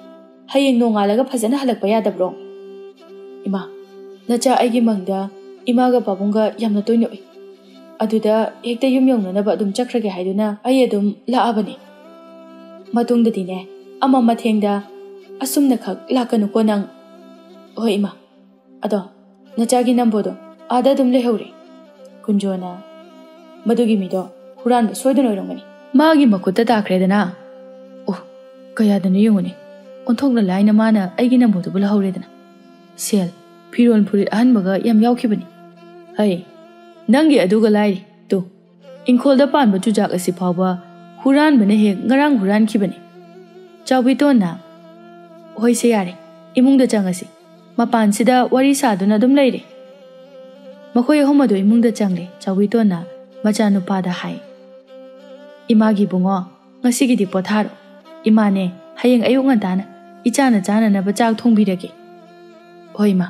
ꯍꯌꯦꯡ ꯅꯣꯡꯉꯥꯜꯂꯒ ꯐꯖꯅ ꯍꯜꯂꯛꯄ ꯌꯥꯗꯕ꯭ꯔꯣ?" "ꯏꯃꯥ, ꯅꯆꯥ ꯑꯩꯒꯤ ꯃꯪꯗ ꯏꯃꯥꯒ ꯄꯥꯕꯨꯡꯒ ꯌꯥꯝꯅ ꯇꯣꯏꯅ ꯎꯏ꯫ ꯑꯗꯨꯗ ꯍꯦꯛꯇ ꯌꯨꯝ ꯌꯧꯅꯅꯕ ꯑꯗꯨꯝ ꯆꯠꯈ꯭ꯔꯒꯦ ꯍꯥꯏꯗꯨꯅ ꯑꯩ ꯑꯗꯨꯝ ꯂꯥꯛꯑꯕꯅꯤ꯫ ꯃꯇꯨꯡꯗꯗꯤꯅꯦ, ꯑꯃ ꯃꯊꯦꯡꯗ ꯑꯁꯨꯝꯅꯈꯛ ꯂꯥꯛꯀꯅꯨꯀꯣ ꯅꯪ꯫" "ꯍꯣꯏ ꯏꯃꯥ꯫ ꯑꯗꯣ ꯅꯆꯥꯒꯤ ꯅꯝꯕꯣꯗꯣ ꯑꯥꯗ ꯑꯗꯨꯝ ꯂꯩꯍꯧꯔꯦ꯫" ꯀꯨꯟꯖꯣꯅ, "ꯃꯗꯨꯒꯤ ꯃꯤꯗꯣ ꯍꯨꯔꯥꯟꯕ ꯁꯣꯏꯗꯅ ꯑꯣꯏꯔꯝꯒꯅꯤ꯫ ꯃꯥꯒꯤ ꯃꯈꯨꯠꯇ ꯇꯥꯈ꯭ꯔꯦꯗꯅ꯫ ꯑꯣ, ꯀꯌꯥꯗꯅꯣ ꯌꯦꯡꯉꯨꯅꯦ, ꯑꯣꯟꯊꯣꯛꯅ ꯂꯥꯏꯅ ꯃꯥꯅ ꯑꯩꯒꯤ ꯅꯝꯕꯣꯗꯨꯕꯨ ꯂꯧꯍꯧꯔꯦꯗꯅ꯫ ꯁꯦꯜ, ꯐꯤꯔꯣꯜ ꯐꯨꯔꯤꯠ ꯑꯍꯟꯕꯒ ꯌꯥꯝ ꯌꯥꯎꯈꯤꯕꯅꯤ꯫ ꯍꯩ, ꯅꯪꯒꯤ ꯑꯗꯨꯒ ꯂꯥꯏꯔꯤ꯫ ꯇꯨ, ꯏꯪꯈꯣꯜꯗ ꯄꯥꯟꯕ ꯆꯨꯖꯥꯛ ꯑꯁꯤ ꯐꯥꯎꯕ ꯍꯨꯔꯥꯟꯕꯅ ꯍꯦꯛ ꯉꯔꯥꯡ ꯍꯨꯔꯥꯟꯈꯤꯕꯅꯤ꯫" ꯆꯥꯎꯕꯤꯇꯣꯟꯅ, "ꯍꯣꯏꯁꯦ ꯌꯥꯔꯦ, ꯏꯃꯨꯡꯗ ꯆꯪꯉꯁꯤ꯫ ꯃꯄꯥꯟꯁꯤꯗ ꯋꯥꯔꯤ ꯁꯥꯗꯨꯅ ꯑꯗꯨꯝ ꯂꯩꯔꯦ꯫" ꯃꯈꯣꯏ ꯑꯍꯨꯝ ꯑꯗꯨ ꯏꯃꯨꯡꯗ ꯆꯪꯂꯦ꯫ ꯆꯥꯎꯕꯤꯇꯣꯟꯅ ꯃꯆꯥꯅꯨꯄꯥꯗ ꯍꯥꯏ, "ꯏꯃꯥꯒꯤ ꯏꯕꯨꯡꯉꯣ, ꯉꯁꯤꯒꯤꯗꯤ ꯄꯣꯊꯥꯔꯣ꯫ ꯏꯃꯥꯅꯦ, ꯍꯌꯦꯡ ꯑꯌꯨꯛ ꯉꯟꯇꯥꯅ ꯏꯆꯥꯅ ꯆꯥꯅꯅꯕ ꯆꯥꯛ ꯊꯣꯡꯕꯤꯔꯒꯦ꯫" "ꯍꯣꯏ, ꯏꯃꯥ꯫"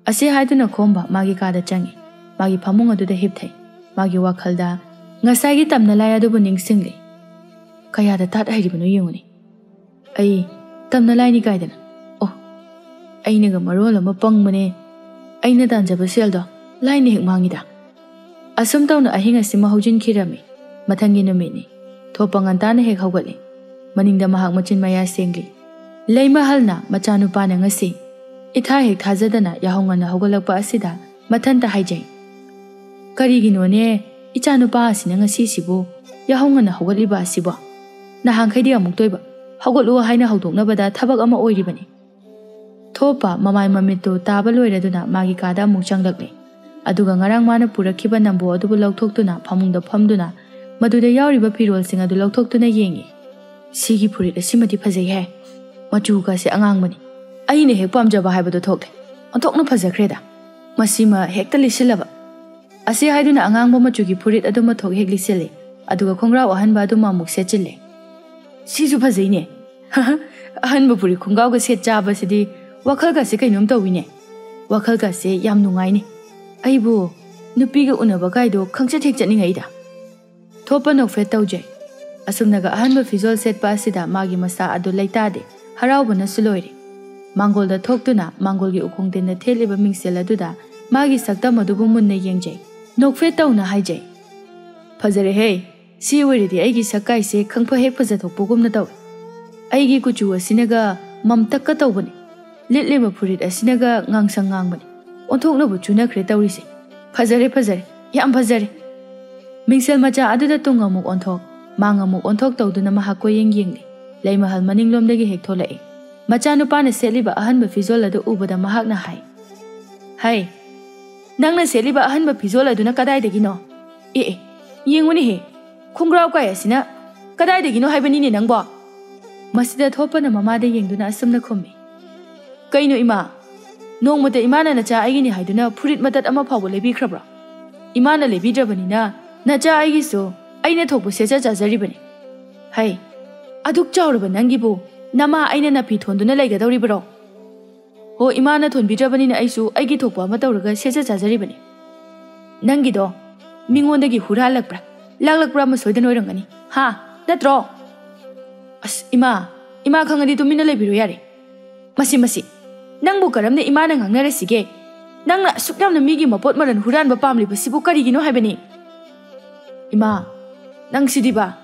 ꯑꯁꯤ ꯍꯥꯏꯗꯨꯅ ꯈꯣꯝꯕ ꯃꯥꯒꯤ ꯀꯥꯗ ꯆꯪꯉꯤ꯫ ꯃꯥꯒꯤ ꯐꯃꯨꯡ ꯑꯗꯨꯗ ꯍꯤꯞꯊꯩ꯫ ꯃꯥꯒꯤ ꯋꯥꯈꯜꯗ ꯉꯁꯥꯏꯒꯤ ꯇꯝꯅ ꯂꯥꯏ ꯑꯗꯨꯕꯨ ꯅꯤꯡꯁꯤꯡꯂꯤ꯫ "ꯀꯌꯥꯗ ꯇꯥꯠ ꯍꯩꯔꯤꯕꯅꯣ ꯌꯦꯡꯉꯨꯅꯦ꯫ ꯑꯩ ꯇꯝꯅ ꯂꯥꯏꯅꯤ ꯀꯥꯏꯗꯅ꯫ ꯑꯣ, ꯑꯩꯅꯒ ꯃꯔꯣꯜ ꯑꯃ ꯄꯪꯕꯅꯦ꯫ ꯑꯩꯅ ꯇꯥꯟꯖꯕ ꯁꯦꯜꯗꯣ ꯂꯥꯏꯅ ꯍꯦꯛ ꯃꯥꯡꯉꯤꯗ꯫" ꯑꯁꯨꯝ ꯇꯧꯅ ꯑꯍꯤꯡ ꯑꯁꯤꯃ ꯍꯧꯖꯤꯟꯈꯤꯔꯝꯃꯤ꯫ ꯃꯊꯪꯒꯤ ꯅꯨꯃꯤꯠꯅꯤ꯫ ꯊꯣꯛꯄ ꯉꯟꯇꯥꯅ ꯍꯦꯛ ꯍꯧꯒꯠꯂꯤ꯫ ꯃꯅꯤꯡꯗ ꯃꯍꯥꯛ ꯃꯆꯤꯟ ꯃꯌꯥ ꯁꯦꯡꯂꯤ꯫ ꯂꯩꯃꯍꯜꯅ ꯃꯆꯥꯅꯨꯄꯥꯅ ꯉꯁꯤ ꯏꯊꯥ ꯍꯦꯛ ꯊꯥꯖꯗꯅ ꯌꯥꯍꯧ ꯉꯟꯅ ꯍꯧꯒꯠꯂꯛꯄ ꯑꯁꯤꯗ ꯃꯊꯟꯇ ꯍꯥꯏꯖꯩ, "ꯀꯔꯤꯒꯤꯅꯣꯅꯦ ꯏꯆꯥꯅꯨꯄꯥ ꯑꯁꯤꯅ ꯉꯁꯤꯁꯤꯕꯨ ꯌꯥꯍꯧ ꯉꯟꯅ ꯍꯧꯒꯠꯂꯤꯕ ꯑꯁꯤꯕꯣ? ꯅꯍꯥꯟꯈꯩꯗꯤ ꯑꯃꯨꯛꯇꯣꯏꯕ ꯍꯧꯒꯠꯂꯨ ꯍꯥꯏꯅ ꯍꯧꯗꯣꯛꯅꯕꯗ ꯊꯕꯛ ꯑꯃ ꯑꯣꯏꯔꯤꯕꯅꯤ꯫" ꯊꯣꯛꯄ ꯃꯃꯥꯏ ꯃꯃꯤꯠꯇꯨ ꯇꯥꯕ ꯂꯣꯏꯔꯗꯨꯅ ꯃꯥꯒꯤ ꯀꯥꯗ ꯑꯃꯨꯛ ꯆꯪꯂꯛꯂꯦ꯫ ꯑꯗꯨꯒ ꯉꯔꯥꯡ ꯃꯥꯅ ꯄꯨꯔꯛꯈꯤꯕ ꯅꯝꯕꯣ ꯑꯗꯨꯕꯨ ꯂꯧꯊꯣꯛꯇꯨꯅ ꯐꯃꯨꯡꯗ ꯐꯝꯗꯨꯅ ꯃꯗꯨꯗ ꯌꯥꯎꯔꯤꯕ ꯐꯤꯔꯣꯜꯁꯤꯡ ꯑꯗꯨ ꯂꯧꯊꯣꯛꯇꯨꯅ ꯌꯦꯡꯉꯤ꯫ "ꯁꯤꯒꯤ ꯐꯨꯔꯤꯠ ꯑꯁꯤꯃꯗꯤ ꯐꯖꯩꯍꯦ꯫ ꯃꯆꯨꯒꯁꯦ ꯑꯉꯥꯡꯕꯅꯤ꯫ ꯑꯩꯅ ꯍꯦꯛ ꯄꯥꯝꯖꯕ ꯍꯥꯏꯕꯗꯣ ꯊꯣꯛꯂꯦ꯫ ꯑꯣꯟꯊꯣꯛꯅ ꯐꯖꯈ꯭ꯔꯦꯗ꯫ ꯃꯁꯤꯃ ꯍꯦꯛꯇ ꯂꯤꯠꯁꯤꯜꯂꯕ꯫" ꯑꯁꯤ ꯍꯥꯏꯗꯨꯅ ꯑꯉꯥꯡꯕ ꯃꯆꯨꯒꯤ ꯐꯨꯔꯤꯠ ꯑꯗꯨꯃ ꯊꯣꯛ ꯍꯦꯛ ꯂꯤꯠꯁꯤꯜꯂꯤ꯫ ꯑꯗꯨꯒ ꯈꯣꯡꯒ꯭ꯔꯥꯎ ꯑꯍꯟꯕ ꯑꯗꯨꯃ ꯑꯃꯨꯛ ꯁꯦꯠꯆꯤꯜꯂꯤ꯫ "ꯁꯤꯁꯨ ꯐꯖꯩꯅꯦ꯫ ꯑꯍꯟꯕ ꯐꯨꯔꯤꯠ ꯈꯣꯡꯒ꯭ꯔꯥꯎꯒ ꯁꯦꯠ ꯆꯥꯕꯁꯤꯗꯤ ꯋꯥꯈꯜꯒꯁꯦ ꯀꯩꯅꯣꯝ ꯇꯧꯋꯤꯅꯦ꯫ ꯋꯥꯈꯜꯒꯁꯦ ꯌꯥꯝ ꯅꯨꯡꯉꯥꯏꯅꯦ꯫ ꯑꯩꯕꯨ ꯅꯨꯄꯤꯒ ꯎꯅꯕ ꯀꯥꯏꯗꯣ ꯈꯪꯆꯠ ꯍꯦꯛ ꯆꯠꯅꯤꯡꯉꯛꯏꯗ꯫" ꯊꯣꯛꯄ ꯅꯣꯛꯐꯦꯠ ꯇꯧꯖꯩ꯫ ꯑꯁꯨꯝꯅꯒ ꯑꯍꯟꯕ ꯐꯤꯖꯣꯜ ꯁꯦꯠꯄ ꯑꯁꯤꯗ ꯃꯥꯒꯤ ꯃꯁꯥ ꯑꯗꯨ ꯂꯩꯇꯥꯗꯦ꯫ ꯍꯔꯥꯎꯕꯅꯁꯨ ꯂꯣꯏꯔꯦ꯫ ꯃꯥꯡꯒꯣꯜꯗ ꯊꯣꯛꯇꯨꯅ ꯃꯥꯡꯒꯣꯜꯒꯤ ꯎꯈꯣꯡ ꯇꯤꯟꯗ ꯊꯦꯠꯂꯤꯕ ꯃꯤꯡꯁꯦꯜ ꯑꯗꯨꯗ ꯃꯥꯒꯤ ꯁꯛꯇꯝ ꯑꯗꯨꯕꯨ ꯃꯨꯟꯅ ꯌꯦꯡꯖꯩ꯫ ꯅꯣꯛꯐꯦꯠ ꯇꯧꯅ ꯍꯥꯏꯖꯩ, "ꯐꯖꯔꯦꯍꯦ꯫ ꯁꯤ ꯑꯣꯏꯔꯗꯤ ꯑꯩꯒꯤ ꯁꯛꯀꯥꯏꯁꯦ ꯈꯪꯐ ꯍꯦꯛ ꯐꯖꯊꯣꯛꯄꯒꯨꯝꯅ ꯇꯧꯏ꯫ ꯑꯩꯒꯤ ꯀꯨꯆꯨ ꯑꯁꯤꯅꯒ ꯃꯝꯇꯛꯀ ꯇꯧꯕꯅꯤ꯫ ꯂꯤꯠꯂꯤꯕ ꯐꯨꯔꯤꯠ ꯑꯁꯤꯅꯒ ꯉꯥꯡꯁꯪ ꯉꯥꯡꯕꯅꯤ꯫ ꯑꯣꯟꯊꯣꯛꯅꯕ ꯆꯨꯅꯈ꯭ꯔꯦ ꯇꯧꯔꯤꯁꯦ꯫ ꯐꯖꯔꯦ, ꯐꯖꯔꯦ, ꯌꯥꯝ ꯐꯖꯔꯦ꯫" ꯃꯤꯡꯁꯦꯜ ꯃꯆꯥ ꯑꯗꯨꯗ ꯇꯨꯡ ꯑꯃꯨꯛ ꯑꯣꯟꯊꯣꯛ, ꯃꯥꯡ ꯑꯃꯨꯛ ꯑꯣꯟꯊꯣꯛ ꯇꯧꯗꯨꯅ ꯃꯍꯥꯛ ꯀꯣꯏꯌꯦꯡ ꯌꯦꯡꯂꯤ꯫ ꯂꯩꯃꯍꯜ ꯃꯅꯤꯡꯂꯣꯝꯗꯒꯤ ꯍꯦꯛ ꯊꯣꯛꯂꯛꯏ꯫ ꯃꯆꯥꯅꯨꯄꯥꯅ ꯁꯦꯠꯂꯤꯕ ꯑꯍꯟꯕ ꯐꯤꯖꯣꯜ ꯑꯗꯨ ꯎꯕꯗ ꯃꯍꯥꯛꯅ ꯍꯥꯏ, "ꯍꯩ, ꯅꯪꯅ ꯁꯦꯠꯂꯤꯕ ꯑꯍꯟꯕ ꯐꯤꯖꯣꯜ ꯑꯗꯨꯅ ꯀꯗꯥꯏꯗꯒꯤꯅꯣ? ꯑꯦ, ꯑꯦ, ꯌꯦꯡꯉꯨꯅꯦꯍꯦ, ꯈꯣꯡꯒ꯭ꯔꯥꯎ ꯀꯥꯏ ꯑꯁꯤꯅ ꯀꯗꯥꯏꯗꯒꯤꯅꯣ ꯍꯥꯏꯕꯅꯤꯅꯦ ꯅꯪꯕꯣ?" ꯃꯁꯤꯗ ꯊꯣꯛꯄꯅ ꯃꯃꯥꯗ ꯌꯦꯡꯗꯨꯅ ꯑꯁꯨꯝꯅ ꯈꯨꯝꯃꯤ, "ꯀꯩꯅꯣ ꯏꯃꯥ?" ꯅꯣꯡꯃꯇ ꯏꯃꯥꯅ ꯅꯆꯥ ꯑꯩꯒꯤꯅꯤ ꯍꯥꯏꯗꯨꯅ ꯐꯨꯔꯤꯠ ꯃꯇꯠ ꯑꯃ ꯐꯥꯎꯕ ꯂꯩꯕꯤꯈ꯭ꯔꯕ꯭ꯔꯣ? ꯏꯃꯥꯅ ꯂꯩꯕꯤꯗ꯭ꯔꯕꯅꯤꯅ ꯅꯆꯥ ꯑꯩꯒꯤꯁꯨ ꯑꯩꯅ ꯊꯣꯛꯄ ꯁꯦꯠꯆ ꯆꯥꯖꯔꯤꯕꯅꯤ꯫ ꯍꯩ, ꯑꯗꯨꯛ ꯆꯥꯎꯔꯕ ꯅꯪꯒꯤꯕꯨ ꯅꯃꯥ ꯑꯩꯅ ꯅꯥꯄꯤ ꯊꯣꯟꯗꯨꯅ ꯂꯩꯒꯗꯧꯔꯤꯕꯔꯣ? ꯍꯣ, ꯏꯃꯥꯅ ꯊꯣꯟꯕꯤꯗ꯭ꯔꯕꯅꯤꯅ ꯑꯩꯁꯨ ꯑꯩꯒꯤ ꯊꯣꯛꯄ ꯑꯃ ꯇꯧꯔꯒ ꯁꯦꯠꯆ ꯆꯥꯖꯔꯤꯕꯅꯤ꯫ ꯅꯪꯒꯤꯗꯣ ꯃꯤꯉꯣꯟꯗꯒꯤ ꯍꯨꯔꯥꯜꯂꯛꯄ꯭ꯔꯥ, ꯂꯥꯛꯂꯛꯄ꯭ꯔꯥ ꯑꯃ ꯁꯣꯏꯗꯅ ꯑꯣꯏꯔꯝꯒꯅꯤ꯫ ꯍꯥ? ꯅꯠꯇ꯭ꯔꯣ? ꯑꯁ, ꯏꯃꯥ, ꯏꯃꯥ ꯈꯪꯉꯗꯤ ꯇꯨꯃꯤꯟꯅ ꯂꯩꯕꯤꯔꯣ ꯌꯥꯔꯦ꯫ ꯃꯁꯤ, ꯃꯁꯤ, ꯅꯪꯕꯨ ꯀꯔꯝꯅ ꯏꯃꯥꯅ ꯉꯥꯡꯅꯔꯁꯤꯒꯦ? ꯅꯪꯅ ꯑꯁꯨꯛ ꯌꯥꯝꯅ ꯃꯤꯒꯤ ꯃꯄꯣꯠ ꯃꯔꯜ ꯍꯨꯔꯥꯟꯕ ꯄꯥꯝꯂꯤꯕꯁꯤꯕꯨ ꯀꯔꯤꯒꯤꯅꯣ ꯍꯥꯏꯕꯅꯤ? ꯏꯃꯥ, ꯅꯪꯁꯤꯗꯤꯕ,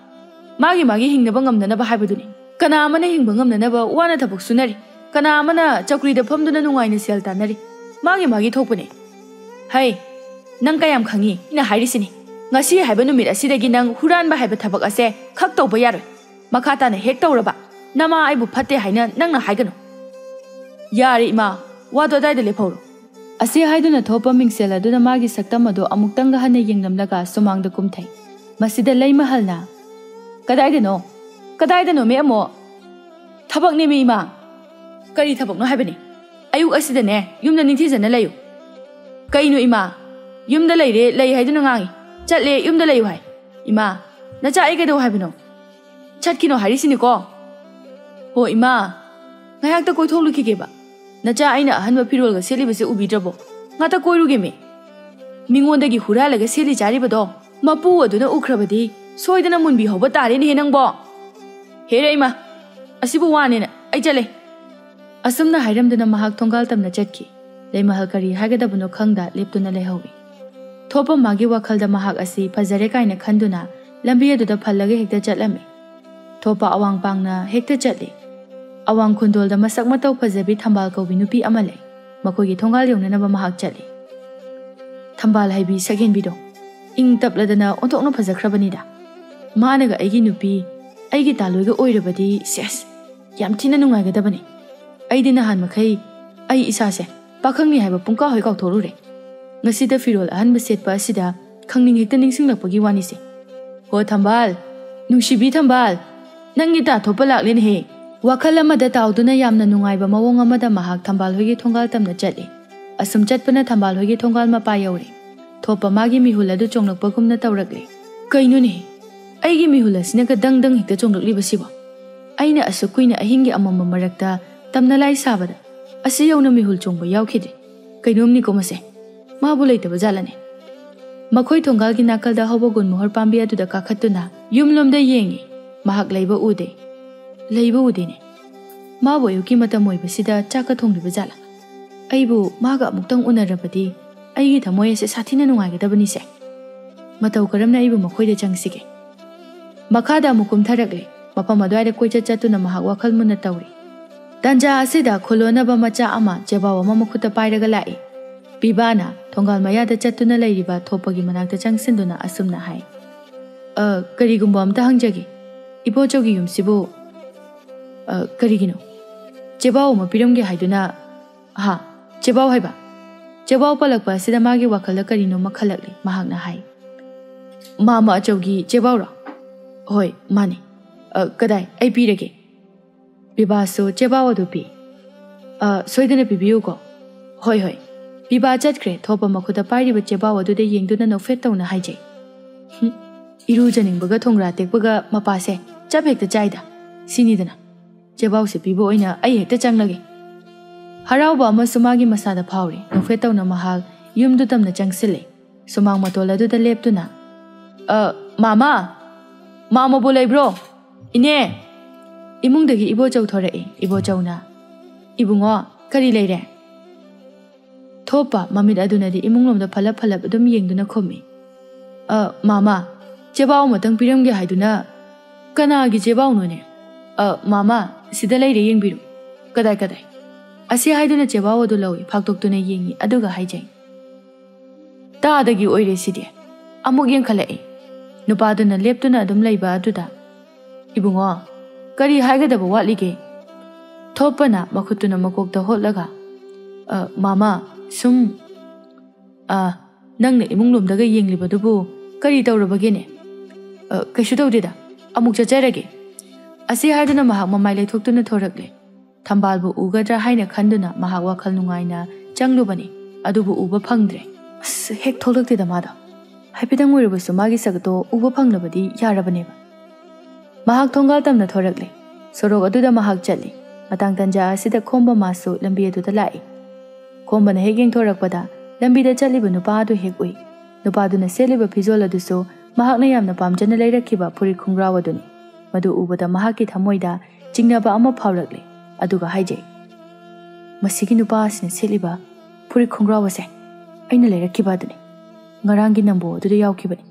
ꯃꯥꯒꯤ ꯃꯥꯒꯤ ꯍꯤꯡꯅꯕ ꯉꯝꯅꯅꯕ ꯍꯥꯏꯕꯗꯨꯅꯤ꯫ ꯀꯅꯥ ꯑꯃꯅ ꯍꯤꯡꯕ ꯉꯝꯅꯅꯕ ꯋꯥꯅ ꯊꯕꯛ ꯁꯨꯅꯔꯤ, ꯀꯅꯥ ꯑꯃꯅ ꯆꯧꯀ꯭ꯔꯤꯗ ꯐꯝꯗꯨꯅ ꯅꯨꯡꯉꯥꯏꯅ ꯁꯦꯜ ꯇꯥꯟꯅꯔꯤ, ꯃꯥꯒꯤ ꯃꯥꯒꯤ ꯊꯣꯛꯄꯅꯦ꯫ ꯍꯩ, ꯅꯪ ꯀꯌꯥꯝ ꯈꯪꯉꯤ? ꯑꯩꯅ ꯍꯥꯏꯔꯤꯁꯤꯅꯤ, ꯉꯁꯤ ꯍꯥꯏꯕ ꯅꯨꯃꯤꯠ ꯑꯁꯤꯗꯒꯤ ꯅꯪ ꯍꯨꯔꯥꯟꯕ ꯍꯥꯏꯕ ꯊꯕꯛ ꯑꯁꯦ ꯈꯛ ꯇꯧꯕ ꯌꯥꯔꯣꯏ꯫ ꯃꯈꯥ ꯇꯥꯅ ꯍꯦꯛ ꯇꯧꯔꯕ, ꯅꯃꯥ ꯑꯩꯕꯨ ꯐꯠꯇꯦ ꯍꯥꯏꯅ ꯅꯪꯅ ꯍꯥꯏꯒꯅꯨ꯫ ꯌꯥꯔꯦ ꯏꯃꯥ, ꯋꯥꯗꯣ ꯑꯗꯥꯏꯗ ꯂꯦꯞꯍꯧꯔꯣ꯫ ꯑꯁꯤ ꯍꯥꯏꯗꯨꯅ ꯊꯣꯛꯄ ꯃꯤꯡꯁꯦꯜ ꯑꯗꯨꯅ ꯃꯥꯒꯤ ꯁꯛꯇꯝ ꯑꯗꯨ ꯑꯃꯨꯛꯇꯪꯒ ꯍꯟꯅ ꯌꯦꯡꯂꯝꯂꯒ ꯁꯨꯃꯥꯡꯗ ꯀꯨꯝꯊꯩ꯫ ꯃꯁꯤꯗ ꯂꯩꯃꯍꯜꯅ, "ꯀꯗꯥꯏꯗꯅꯣ? ꯀꯗꯥꯏꯗꯅꯣꯃꯤ ꯑꯃꯨꯛ?" "ꯊꯕꯛꯅꯦꯃꯤ ꯏꯃꯥ!" "ꯀꯔꯤ ꯊꯕꯛꯅꯣ ꯍꯥꯏꯕꯅꯤ? ꯑꯌꯨꯛ ꯑꯁꯤꯗꯅꯦ ꯌꯨꯝꯗ ꯅꯤꯡꯊꯤꯖꯅ ꯂꯩꯌꯨ!" "ꯀꯩꯅꯣ ꯏꯃꯥ? ꯌꯨꯝꯗ ꯂꯩꯔꯦ, ꯂꯩ ꯍꯥꯏꯗꯨꯅ ꯉꯥꯡꯉꯤ꯫ ꯆꯠꯂꯦ, ꯌꯨꯝꯗ ꯂꯩꯌꯨ ꯍꯥꯏ꯫ ꯏꯃꯥ, ꯅꯆꯥ ꯑꯩ ꯀꯩꯗꯧ ꯍꯥꯏꯕꯅꯣ? ꯆꯠꯈꯤꯅꯣ ꯍꯥꯏꯔꯤꯁꯤꯅꯤꯀꯣ!" "ꯍꯣ ꯏꯃꯥ, ꯉꯥꯏꯍꯥꯛꯇ ꯀꯣꯏꯊꯣꯛꯂꯨꯈꯤꯒꯦꯕ꯫ ꯅꯆꯥ ꯑꯩꯅ ꯑꯍꯟꯕ ꯐꯤꯔꯣꯜꯒ ꯁꯦꯠꯂꯤꯕꯁꯦ ꯎꯕꯤꯗ꯭ꯔꯕꯣ? ꯉꯥꯛꯇ ꯀꯣꯏꯔꯨꯒꯦꯃꯤ꯫ ꯃꯤꯉꯣꯟꯗꯒꯤ ꯍꯨꯔꯥꯜꯂꯒ ꯁꯦꯠꯂꯤ ꯆꯥꯔꯤꯕꯗꯣ ꯃꯄꯨ ꯑꯗꯨꯅ ꯎꯈ꯭ꯔꯕꯗꯤ ꯁꯣꯏꯗꯅ ꯃꯨꯟꯕꯤꯍꯧꯕ ꯇꯥꯔꯦꯅꯦꯍꯦ ꯅꯪꯕꯣ!" "ꯍꯦꯔꯦ ꯏꯃꯥ, ꯑꯁꯤꯕꯨ ꯋꯥꯅꯦꯅ ꯑꯩ ꯆꯠꯂꯦ!" ꯑꯁꯨꯝꯅ ꯍꯥꯏꯔꯝꯗꯨꯅ ꯃꯍꯥꯛ ꯊꯣꯡꯒꯥꯜ ꯇꯝꯅ ꯆꯠꯈꯤ꯫ ꯂꯩꯃꯍꯜ ꯀꯔꯤ ꯍꯥꯏꯒꯗꯕꯅꯣ ꯈꯪꯗ ꯂꯦꯞꯇꯨꯅ ꯂꯩꯍꯧꯏ꯫ ꯊꯣꯛꯄ ꯃꯥꯒꯤ ꯋꯥꯈꯜꯗ ꯃꯍꯥꯛ ꯑꯁꯤ ꯐꯖꯔꯦ ꯀꯥꯏꯅ ꯈꯟꯗꯨꯅ ꯂꯝꯕꯤ ꯑꯗꯨꯗ ꯐꯜꯂꯒ ꯍꯦꯛꯇ ꯆꯠꯂꯝꯃꯤ꯫ ꯊꯣꯛꯄ ꯑꯋꯥꯡ ꯄꯥꯡꯅ ꯍꯦꯛꯇ ꯆꯠꯂꯤ꯫ ꯑꯋꯥꯡ ꯈꯨꯟꯗꯣꯜꯗ ꯃꯁꯛ ꯃꯇꯧ ꯐꯖꯕꯤ ꯊꯝꯕꯥꯜ ꯀꯧꯕꯤ ꯅꯨꯄꯤ ꯑꯃ ꯂꯩ꯫ ꯃꯈꯣꯏꯒꯤ ꯊꯣꯡꯒꯥꯜ ꯌꯧꯅꯅꯕ ꯃꯍꯥꯛ ꯆꯠꯂꯤ꯫ ꯊꯝꯕꯥꯜ ꯍꯩꯕꯤ ꯁꯛꯍꯦꯟꯕꯤꯗꯣ ꯏꯪ ꯇꯞꯂꯗꯅ ꯑꯣꯟꯊꯣꯛꯅ ꯐꯖꯈ꯭ꯔꯕꯅꯤꯗ꯫ ꯃꯥꯅꯒ ꯑꯩꯒꯤ ꯅꯨꯄꯤ, ꯑꯩꯒꯤ ꯇꯥꯂꯣꯏꯒ ꯑꯣꯏꯔꯕꯗꯤ, ꯁꯦꯁ, ꯌꯥꯝ ꯊꯤꯅ ꯅꯨꯡꯉꯥꯏꯒꯗꯕꯅꯤ꯫ ꯑꯩꯗꯤ ꯅꯍꯥꯟ ꯃꯈꯩ ꯑꯩ ꯏꯁꯥꯁꯦ ꯄꯥꯈꯪꯅꯤ ꯍꯥꯏꯕ ꯄꯨꯡꯀꯥꯎ ꯍꯦꯛ ꯀꯥꯎꯊꯣꯛꯂꯨꯔꯦ꯫ ꯉꯁꯤꯗ ꯐꯤꯔꯣꯜ ꯑꯍꯟꯕ ꯁꯦꯠꯄ ꯑꯁꯤꯗ ꯈꯪꯅꯤꯡ ꯍꯦꯛꯇ ꯅꯤꯡꯁꯤꯡꯂꯛꯄꯒꯤ ꯋꯥꯅꯤꯁꯦ꯫ "ꯍꯣ ꯊꯝꯕꯥꯜ, ꯅꯨꯡꯁꯤꯕꯤ ꯊꯝꯕꯥꯜ, ꯅꯪꯒꯤ ꯇꯥ ꯊꯣꯛꯄ ꯂꯥꯛꯂꯦꯅꯦꯍꯦ!" ꯋꯥꯈꯜ ꯑꯃꯗ ꯇꯥꯎꯗꯨꯅ ꯌꯥꯝꯅ ꯅꯨꯡꯉꯥꯏꯕ ꯃꯑꯣꯡ ꯑꯃꯗ ꯃꯍꯥꯛ ꯊꯝꯕꯥꯜ ꯍꯣꯏꯒꯤ ꯊꯣꯡꯒꯥꯜ ꯇꯝꯅ ꯆꯠꯂꯤ꯫ ꯑꯁꯨꯝ ꯆꯠꯄꯅ ꯊꯝꯕꯥꯜ ꯍꯣꯏꯒꯤ ꯊꯣꯡꯒꯥꯜ ꯃꯄꯥ ꯌꯧꯔꯦ꯫ ꯊꯣꯞꯄ ꯃꯥꯒꯤ ꯃꯤꯍꯨꯜ ꯑꯗꯨ ꯆꯣꯡꯂꯛꯄꯒꯨꯝꯅ ꯇꯧꯔꯛꯂꯦ꯫ "ꯀꯩꯅꯣꯅꯦ, ꯑꯩꯒꯤ ꯃꯤꯍꯨꯜ ꯑꯁꯤꯅꯒ ꯗꯪ ꯗꯪ ꯍꯦꯛꯇ ꯆꯣꯡꯂꯛꯂꯤꯕꯁꯤꯕꯣ? ꯑꯩꯅ ꯑꯁꯨꯛ ꯀꯨꯏꯅ ꯑꯍꯤꯡꯒꯤ ꯑꯃꯝꯕ ꯃꯔꯛꯇ ꯇꯝꯅ ꯂꯥꯏ ꯁꯥꯕꯗ ꯑꯁꯤ ꯌꯧꯅ ꯃꯤꯍꯨꯜ ꯆꯣꯡꯕ ꯌꯥꯎꯈꯤꯗ꯭ꯔꯤ꯫ ꯀꯩꯅꯣꯝꯅꯤꯀꯣ ꯃꯁꯦ꯫ ꯃꯥꯕꯨ ꯂꯩꯇꯕ ꯖꯥꯠꯂꯅꯦ?" ꯃꯈꯣꯏ ꯊꯣꯡꯒꯥꯜꯒꯤ ꯅꯥꯀꯜꯗ ꯍꯧꯕ ꯒꯨꯟꯃꯣꯍꯣꯔ ꯄꯥꯝꯕꯤ ꯑꯗꯨꯗ ꯀꯥꯈꯠꯇꯨꯅ ꯌꯨꯝꯂꯣꯝꯗ ꯌꯦꯡꯉꯤ꯫ ꯃꯍꯥꯛ ꯂꯩꯕ ꯎꯗꯦ꯫ ꯂꯩꯕ ꯎꯗꯦꯅꯦ꯫ ꯃꯥꯕꯨ ꯑꯌꯨꯛꯀꯤ ꯃꯇꯝ ꯑꯣꯏꯕꯁꯤꯗ ꯆꯥꯛꯀ ꯊꯣꯡꯂꯤꯕ ꯖꯥꯠꯂꯥ? ꯑꯩꯕꯨ ꯃꯥꯒ ꯑꯃꯨꯛꯇꯪ ꯎꯅꯔꯕꯗꯤ ꯑꯩꯒꯤ ꯊꯃꯣꯏ ꯑꯁꯦ ꯁꯥꯊꯤꯅ ꯅꯨꯡꯉꯥꯏꯒꯗꯕꯅꯤꯁꯦ꯫ ꯃꯇꯧ ꯀꯔꯝꯅ ꯑꯩꯕꯨ ꯃꯈꯣꯏꯗ ꯆꯪꯁꯤꯒꯦ? ꯃꯈꯥꯗ ꯑꯃꯨꯛ ꯀꯨꯝꯊꯔꯛꯂꯦ꯫ ꯃꯐꯝ ꯑꯗꯨꯋꯥꯏꯗ ꯀꯣꯏꯆꯠ ꯆꯠꯇꯨꯅ ꯃꯍꯥꯛ ꯋꯥꯈꯜ ꯃꯨꯟꯅ ꯇꯧꯔꯤ꯫ ꯇꯥꯟꯖꯥ ꯑꯁꯤꯗ ꯈꯨꯂꯣꯟꯅꯕ ꯃꯆꯥ ꯑꯃ ꯆꯦꯕꯥꯎ ꯑꯃ ꯃꯈꯨꯠꯇ ꯄꯥꯏꯔꯒ ꯂꯥꯛꯏ꯫ ꯄꯤꯕꯥꯅ ꯊꯣꯡꯒꯥꯜ ꯃꯌꯥꯗ ꯆꯠꯇꯨꯅ ꯂꯩꯔꯤꯕ ꯊꯣꯞꯄꯒꯤ ꯃꯅꯥꯛꯇ ꯆꯪꯁꯤꯟꯗꯨꯅ ꯑꯁꯨꯝꯅ ꯍꯥꯏ, "ꯑ, ꯀꯔꯤꯒꯨꯝꯕ ꯑꯝꯇ ꯍꯪꯖꯒꯦ꯫ ꯏꯕꯣꯆꯧꯒꯤ ꯌꯨꯝꯁꯤꯕꯨ, ꯑ, ꯀꯔꯤꯒꯤꯅꯣ? ꯆꯦꯕꯥꯎ ꯑꯃ ꯄꯤꯔꯝꯒꯦ ꯍꯥꯏꯗꯨꯅ?" "ꯍꯥ? ꯆꯦꯕꯥꯎ ꯍꯥꯏꯕ?" ꯆꯦꯕꯥꯎ ꯄꯜꯂꯛꯄ ꯑꯁꯤꯗ ꯃꯥꯒꯤ ꯋꯥꯈꯜꯗ ꯀꯔꯤꯅꯣꯃ ꯈꯜꯂꯛꯂꯦ꯫ ꯃꯍꯥꯛꯅ ꯍꯥꯏ, "ꯃꯥꯃ ꯑꯆꯧꯒꯤ ꯆꯦꯕꯥꯎꯔꯣ?" "ꯍꯣꯏ, ꯃꯥꯅꯦ꯫ ꯑ, ꯀꯗꯥꯏ? ꯑꯩ ꯄꯤꯔꯒꯦ꯫" ꯄꯤꯕꯥꯁꯨ ꯆꯦꯕꯥꯎ ꯑꯗꯨ ꯄꯤ꯫ "ꯑ, ꯁꯣꯏꯗꯅ ꯄꯤꯕꯤꯌꯨꯀꯣ꯫" "ꯍꯣꯏ, ꯍꯣꯏ꯫" ꯄꯤꯕꯥ ꯆꯠꯈ꯭ꯔꯦ꯫ ꯊꯣꯞꯄ ꯃꯈꯨꯠꯇ ꯄꯥꯏꯔꯤꯕ ꯆꯦꯕꯥꯎ ꯑꯗꯨꯗ ꯌꯦꯡꯗꯨꯅ ꯅꯣꯛꯐꯦꯠ ꯇꯧꯅ ꯍꯥꯏꯖꯩ, "ꯍꯨꯝ, ꯏꯔꯨꯖꯅꯤꯡꯕꯒ ꯊꯣꯡꯒ꯭ꯔꯥ ꯇꯦꯛꯄꯒ ꯃꯄꯥꯁꯦ ꯆꯞ ꯍꯦꯛꯇ ꯆꯥꯏꯗ꯫ ꯁꯤꯅꯤꯗꯅ ꯆꯦꯕꯥꯎꯁꯦ ꯄꯤꯕ ꯑꯣꯏꯅ ꯑꯩ ꯍꯦꯛꯇ ꯆꯪꯂꯒꯦ꯫" ꯍꯔꯥꯎꯕ ꯑꯃꯁꯨ ꯃꯥꯒꯤ ꯃꯁꯥꯗ ꯐꯥꯎꯔꯤ꯫ ꯅꯣꯛꯐꯦꯠ ꯇꯧꯅ ꯃꯍꯥꯛ ꯌꯨꯝꯗꯨ ꯇꯝꯅ ꯆꯪꯁꯤꯜꯂꯦ꯫ ꯁꯨꯃꯥꯡ ꯃꯇꯣꯜ ꯑꯗꯨꯗ ꯂꯦꯞꯇꯨꯅ, "ꯑ, ꯃꯥꯃ! ꯃꯥꯃꯕꯨ ꯂꯩꯕ꯭ꯔꯣ? ꯏꯅꯦ!" ꯏꯃꯨꯡꯗꯒꯤ ꯏꯕꯣꯆꯧ ꯊꯣꯔꯛꯏ꯫ ꯏꯕꯣꯆꯧꯅ, "ꯏꯕꯨꯡꯉꯣ, ꯀꯔꯤ ꯂꯩꯔꯦ?" ꯊꯣꯞꯄ ꯃꯃꯤꯠ ꯑꯗꯨꯅꯗꯤ ꯏꯃꯨꯡꯂꯣꯝꯗ ꯐꯂꯞ ꯐꯂꯞ ꯑꯗꯨꯝ ꯌꯦꯡꯗꯨꯅ ꯈꯨꯝꯃꯤ, "ꯑ, ꯃꯥꯃ, ꯆꯦꯕꯥꯎ ꯑꯃꯇꯪ ꯄꯤꯔꯝꯒꯦ ꯍꯥꯏꯗꯨꯅ ꯀꯅꯥꯒꯤ ꯆꯦꯕꯥꯎꯅꯣꯅꯦ? ꯑ, ꯃꯥꯃ, ꯁꯤꯗ ꯂꯩꯔꯦ, ꯌꯦꯡꯕꯤꯔꯨ꯫ ꯀꯗꯥꯏ, ꯀꯗꯥꯏ?" ꯑꯁꯤ ꯍꯥꯏꯗꯨꯅ ꯆꯦꯕꯥꯎ ꯑꯗꯨ ꯂꯧꯏ, ꯐꯥꯛꯇꯣꯛꯇꯨꯅ ꯌꯦꯡꯉꯤ, ꯑꯗꯨꯒ ꯍꯥꯏꯖꯩ, "ꯇꯥꯗꯒꯤ ꯑꯣꯏꯔꯦ ꯁꯤꯗꯤ꯫" ꯑꯃꯨꯛ ꯌꯦꯡꯈꯠꯂꯛꯏ꯫ ꯅꯨꯄꯥꯗꯨꯅ ꯂꯦꯞꯇꯨꯅ ꯑꯗꯨꯝ ꯂꯩꯕ ꯑꯗꯨꯗ, "ꯏꯕꯨꯡꯉꯣ, ꯀꯔꯤ ꯍꯥꯏꯒꯗꯕ ꯋꯥꯠꯂꯤꯒꯦ?" ꯊꯣꯞꯄꯅ ꯃꯈꯨꯠꯇꯨꯅ ꯃꯀꯣꯛꯇ ꯍꯣꯠꯂꯒ, "ꯑ, ꯃꯥꯃ, ꯁꯨꯝ, ꯑ, ꯅꯪꯅ ꯏꯃꯨꯡ ꯂꯣꯝꯗꯒ ꯌꯦꯡꯂꯤꯕꯗꯨꯕꯨ ꯀꯔꯤ ꯇꯧꯔꯕꯒꯦꯅꯦ?" "ꯑ, ꯀꯩꯁꯨ ꯇꯧꯗꯦꯗ, ꯑꯃꯨꯛ ꯆꯠꯆꯔꯒꯦ꯫" ꯑꯁꯤ ꯍꯥꯏꯗꯨꯅ ꯃꯍꯥꯛ ꯃꯃꯥꯏ ꯂꯩꯊꯣꯛꯇꯨꯅ ꯊꯣꯔꯛꯂꯦ꯫ ꯊꯝꯕꯥꯜꯕꯨ ꯎꯒꯗ꯭ꯔꯥ ꯍꯥꯏꯅ ꯈꯟꯗꯨꯅ ꯃꯍꯥꯛ ꯋꯥꯈꯜ ꯅꯨꯡꯉꯥꯏꯅ ꯆꯪꯂꯨꯕꯅꯤ, ꯑꯗꯨꯕꯨ ꯎꯕ ꯐꯪꯗ꯭ꯔꯦ꯫ ꯑꯁ, ꯍꯦꯛ ꯊꯣꯛꯂꯛꯇꯦꯗ ꯃꯥꯗꯣ꯫ ꯍꯥꯏꯐꯦꯠꯇꯪ ꯑꯣꯏꯔꯕꯁꯨ ꯃꯥꯒꯤ ꯁꯛ ꯑꯗꯣ ꯎꯕ ꯐꯪꯂꯕꯗꯤ ꯌꯥꯔꯕꯅꯦꯕ꯫ ꯃꯍꯥꯛ ꯊꯣꯡꯒꯥꯜ ꯇꯝꯅ ꯊꯣꯔꯛꯂꯦ꯫ ꯁꯣꯔꯣꯛ ꯑꯗꯨꯗ ꯃꯍꯥꯛ ꯆꯠꯂꯤ꯫ ꯃꯇꯥꯡ ꯇꯟꯖꯥ ꯑꯁꯤꯗ ꯈꯣꯝꯕ ꯃꯥꯁꯨ ꯂꯝꯕꯤ ꯑꯗꯨꯗ ꯂꯥꯛꯏ꯫ ꯈꯣꯝꯕꯅ ꯍꯦꯛ ꯌꯦꯡꯊꯣꯔꯛꯄꯗ ꯂꯝꯕꯤꯗ ꯆꯠꯂꯤꯕ ꯅꯨꯄꯥ ꯑꯗꯨ ꯍꯦꯛ ꯎꯏ꯫ ꯅꯨꯄꯥꯗꯨꯅ ꯁꯦꯠꯂꯤꯕ ꯐꯤꯖꯣꯜ ꯑꯗꯨꯁꯨ ꯃꯍꯥꯛꯅ ꯌꯥꯝꯅ ꯄꯥꯝꯖꯅ ꯂꯩꯔꯛꯈꯤꯕ ꯐꯨꯔꯤꯠ ꯈꯣꯡꯒ꯭ꯔꯥꯎ ꯑꯗꯨꯅꯤ꯫ ꯃꯗꯨ ꯎꯕꯗ ꯃꯍꯥꯛꯀꯤ ꯊꯃꯣꯏꯗ ꯆꯤꯡꯅꯕ ꯑꯃ ꯐꯥꯎꯔꯛꯂꯦ, ꯑꯗꯨꯒ ꯍꯥꯏꯖꯩ, "ꯃꯁꯤꯒꯤ ꯅꯨꯄꯥ ꯑꯁꯤꯅ ꯁꯦꯠꯂꯤꯕ ꯐꯨꯔꯤꯠ ꯈꯣꯡꯒ꯭ꯔꯥꯎ ꯑꯁꯦ ꯑꯩꯅ ꯂꯩꯔꯛꯈꯤꯕ ꯑꯗꯨꯅꯤ꯫ ꯉꯔꯥꯡꯒꯤ ꯅꯝꯕꯣ ꯑꯗꯨꯗ ꯌꯥꯎꯈꯤꯕꯅꯤ꯫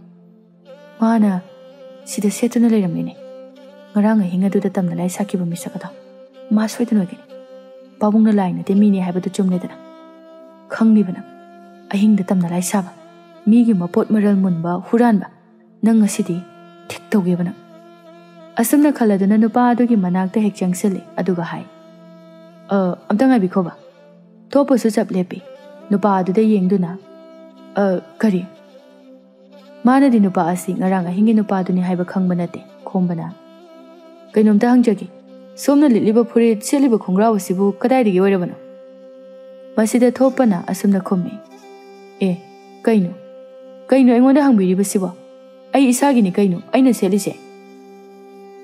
ꯃꯥꯅ ꯁꯤꯗ ꯁꯦꯠꯇꯨꯅ ꯂꯩꯔꯝꯃꯤꯅꯦ꯫ ꯉꯔꯥꯡ ꯑꯍꯤꯡ ꯑꯗꯨꯗ ꯇꯝꯅ ꯂꯥꯏ ꯁꯥꯈꯤꯕ ꯃꯤꯁꯛ ꯑꯗꯣ ꯃꯥ ꯁꯣꯏꯗꯅ ꯑꯣꯏꯒꯅꯤ꯫ ꯄꯥꯕꯨꯡꯅ ꯂꯥꯏ ꯅꯠꯇꯦ, ꯃꯤꯅꯦ ꯍꯥꯏꯕꯗꯨ ꯆꯨꯝꯂꯦꯗꯅ꯫ ꯈꯪꯂꯤꯕ ꯅꯪ, ꯑꯍꯤꯡꯗ ꯇꯝꯅ ꯂꯥꯏ ꯁꯥꯕ, ꯃꯤꯒꯤ ꯃꯄꯣꯠ ꯃꯔꯜ ꯃꯨꯟꯕ, ꯍꯨꯔꯥꯟꯕ, ꯅꯪ ꯉꯁꯤꯗꯤ ꯊꯤꯛ ꯇꯧꯒꯦꯕ ꯅꯪ꯫" ꯑꯁꯨꯝꯅ ꯈꯜꯂꯗꯨꯅ ꯅꯨꯄꯥ ꯑꯗꯨꯒꯤ ꯃꯅꯥꯛꯇ ꯍꯦꯛ ꯆꯪꯁꯤꯜꯂꯤ, ꯑꯗꯨꯒ ꯍꯥꯏ, "ꯑ, ꯑꯝꯇ ꯉꯥꯏꯕꯤꯈꯣꯕ꯫" ꯊꯣꯛꯄꯁꯨ ꯆꯞ ꯂꯦꯞꯄꯤ꯫ ꯅꯨꯄꯥ ꯑꯗꯨꯗ ꯌꯦꯡꯗꯨꯅ, "ꯑ, ꯀꯔꯤ?" ꯃꯥꯅꯗꯤ ꯅꯨꯄꯥ ꯑꯁꯤ ꯉꯔꯥꯡ ꯑꯍꯤꯡꯒꯤ ꯅꯨꯄꯥꯗꯨꯅꯤ ꯍꯥꯏꯕ ꯈꯪꯕ ꯅꯠꯇꯦ꯫ ꯈꯣꯝꯕꯅ, "ꯀꯩꯅꯣꯝꯇ ꯍꯪꯖꯒꯦ, ꯁꯣꯝꯅ ꯂꯤꯠꯂꯤꯕ ꯐꯨꯔꯤꯠ, ꯁꯦꯠꯂꯤꯕ ꯈꯣꯡꯒ꯭ꯔꯥꯎ ꯑꯁꯤꯕꯨ ꯀꯗꯥꯏꯗꯒꯤ ꯑꯣꯏꯔꯕꯅꯣ?" ꯃꯁꯤꯗ ꯊꯣꯛꯄꯅ ꯑꯁꯨꯝꯅ ꯈꯨꯝꯃꯤ, "ꯑꯦ, ꯀꯩꯅꯣ? ꯀꯩꯅꯣ ꯑꯩꯉꯣꯟꯗ ꯍꯪꯕꯤꯔꯤꯕꯁꯤꯕꯣ? ꯑꯩ ꯏꯁꯥꯒꯤꯅꯤ ꯀꯩꯅꯣ ꯑꯩꯅ ꯁꯦꯠꯂꯤꯁꯦ꯫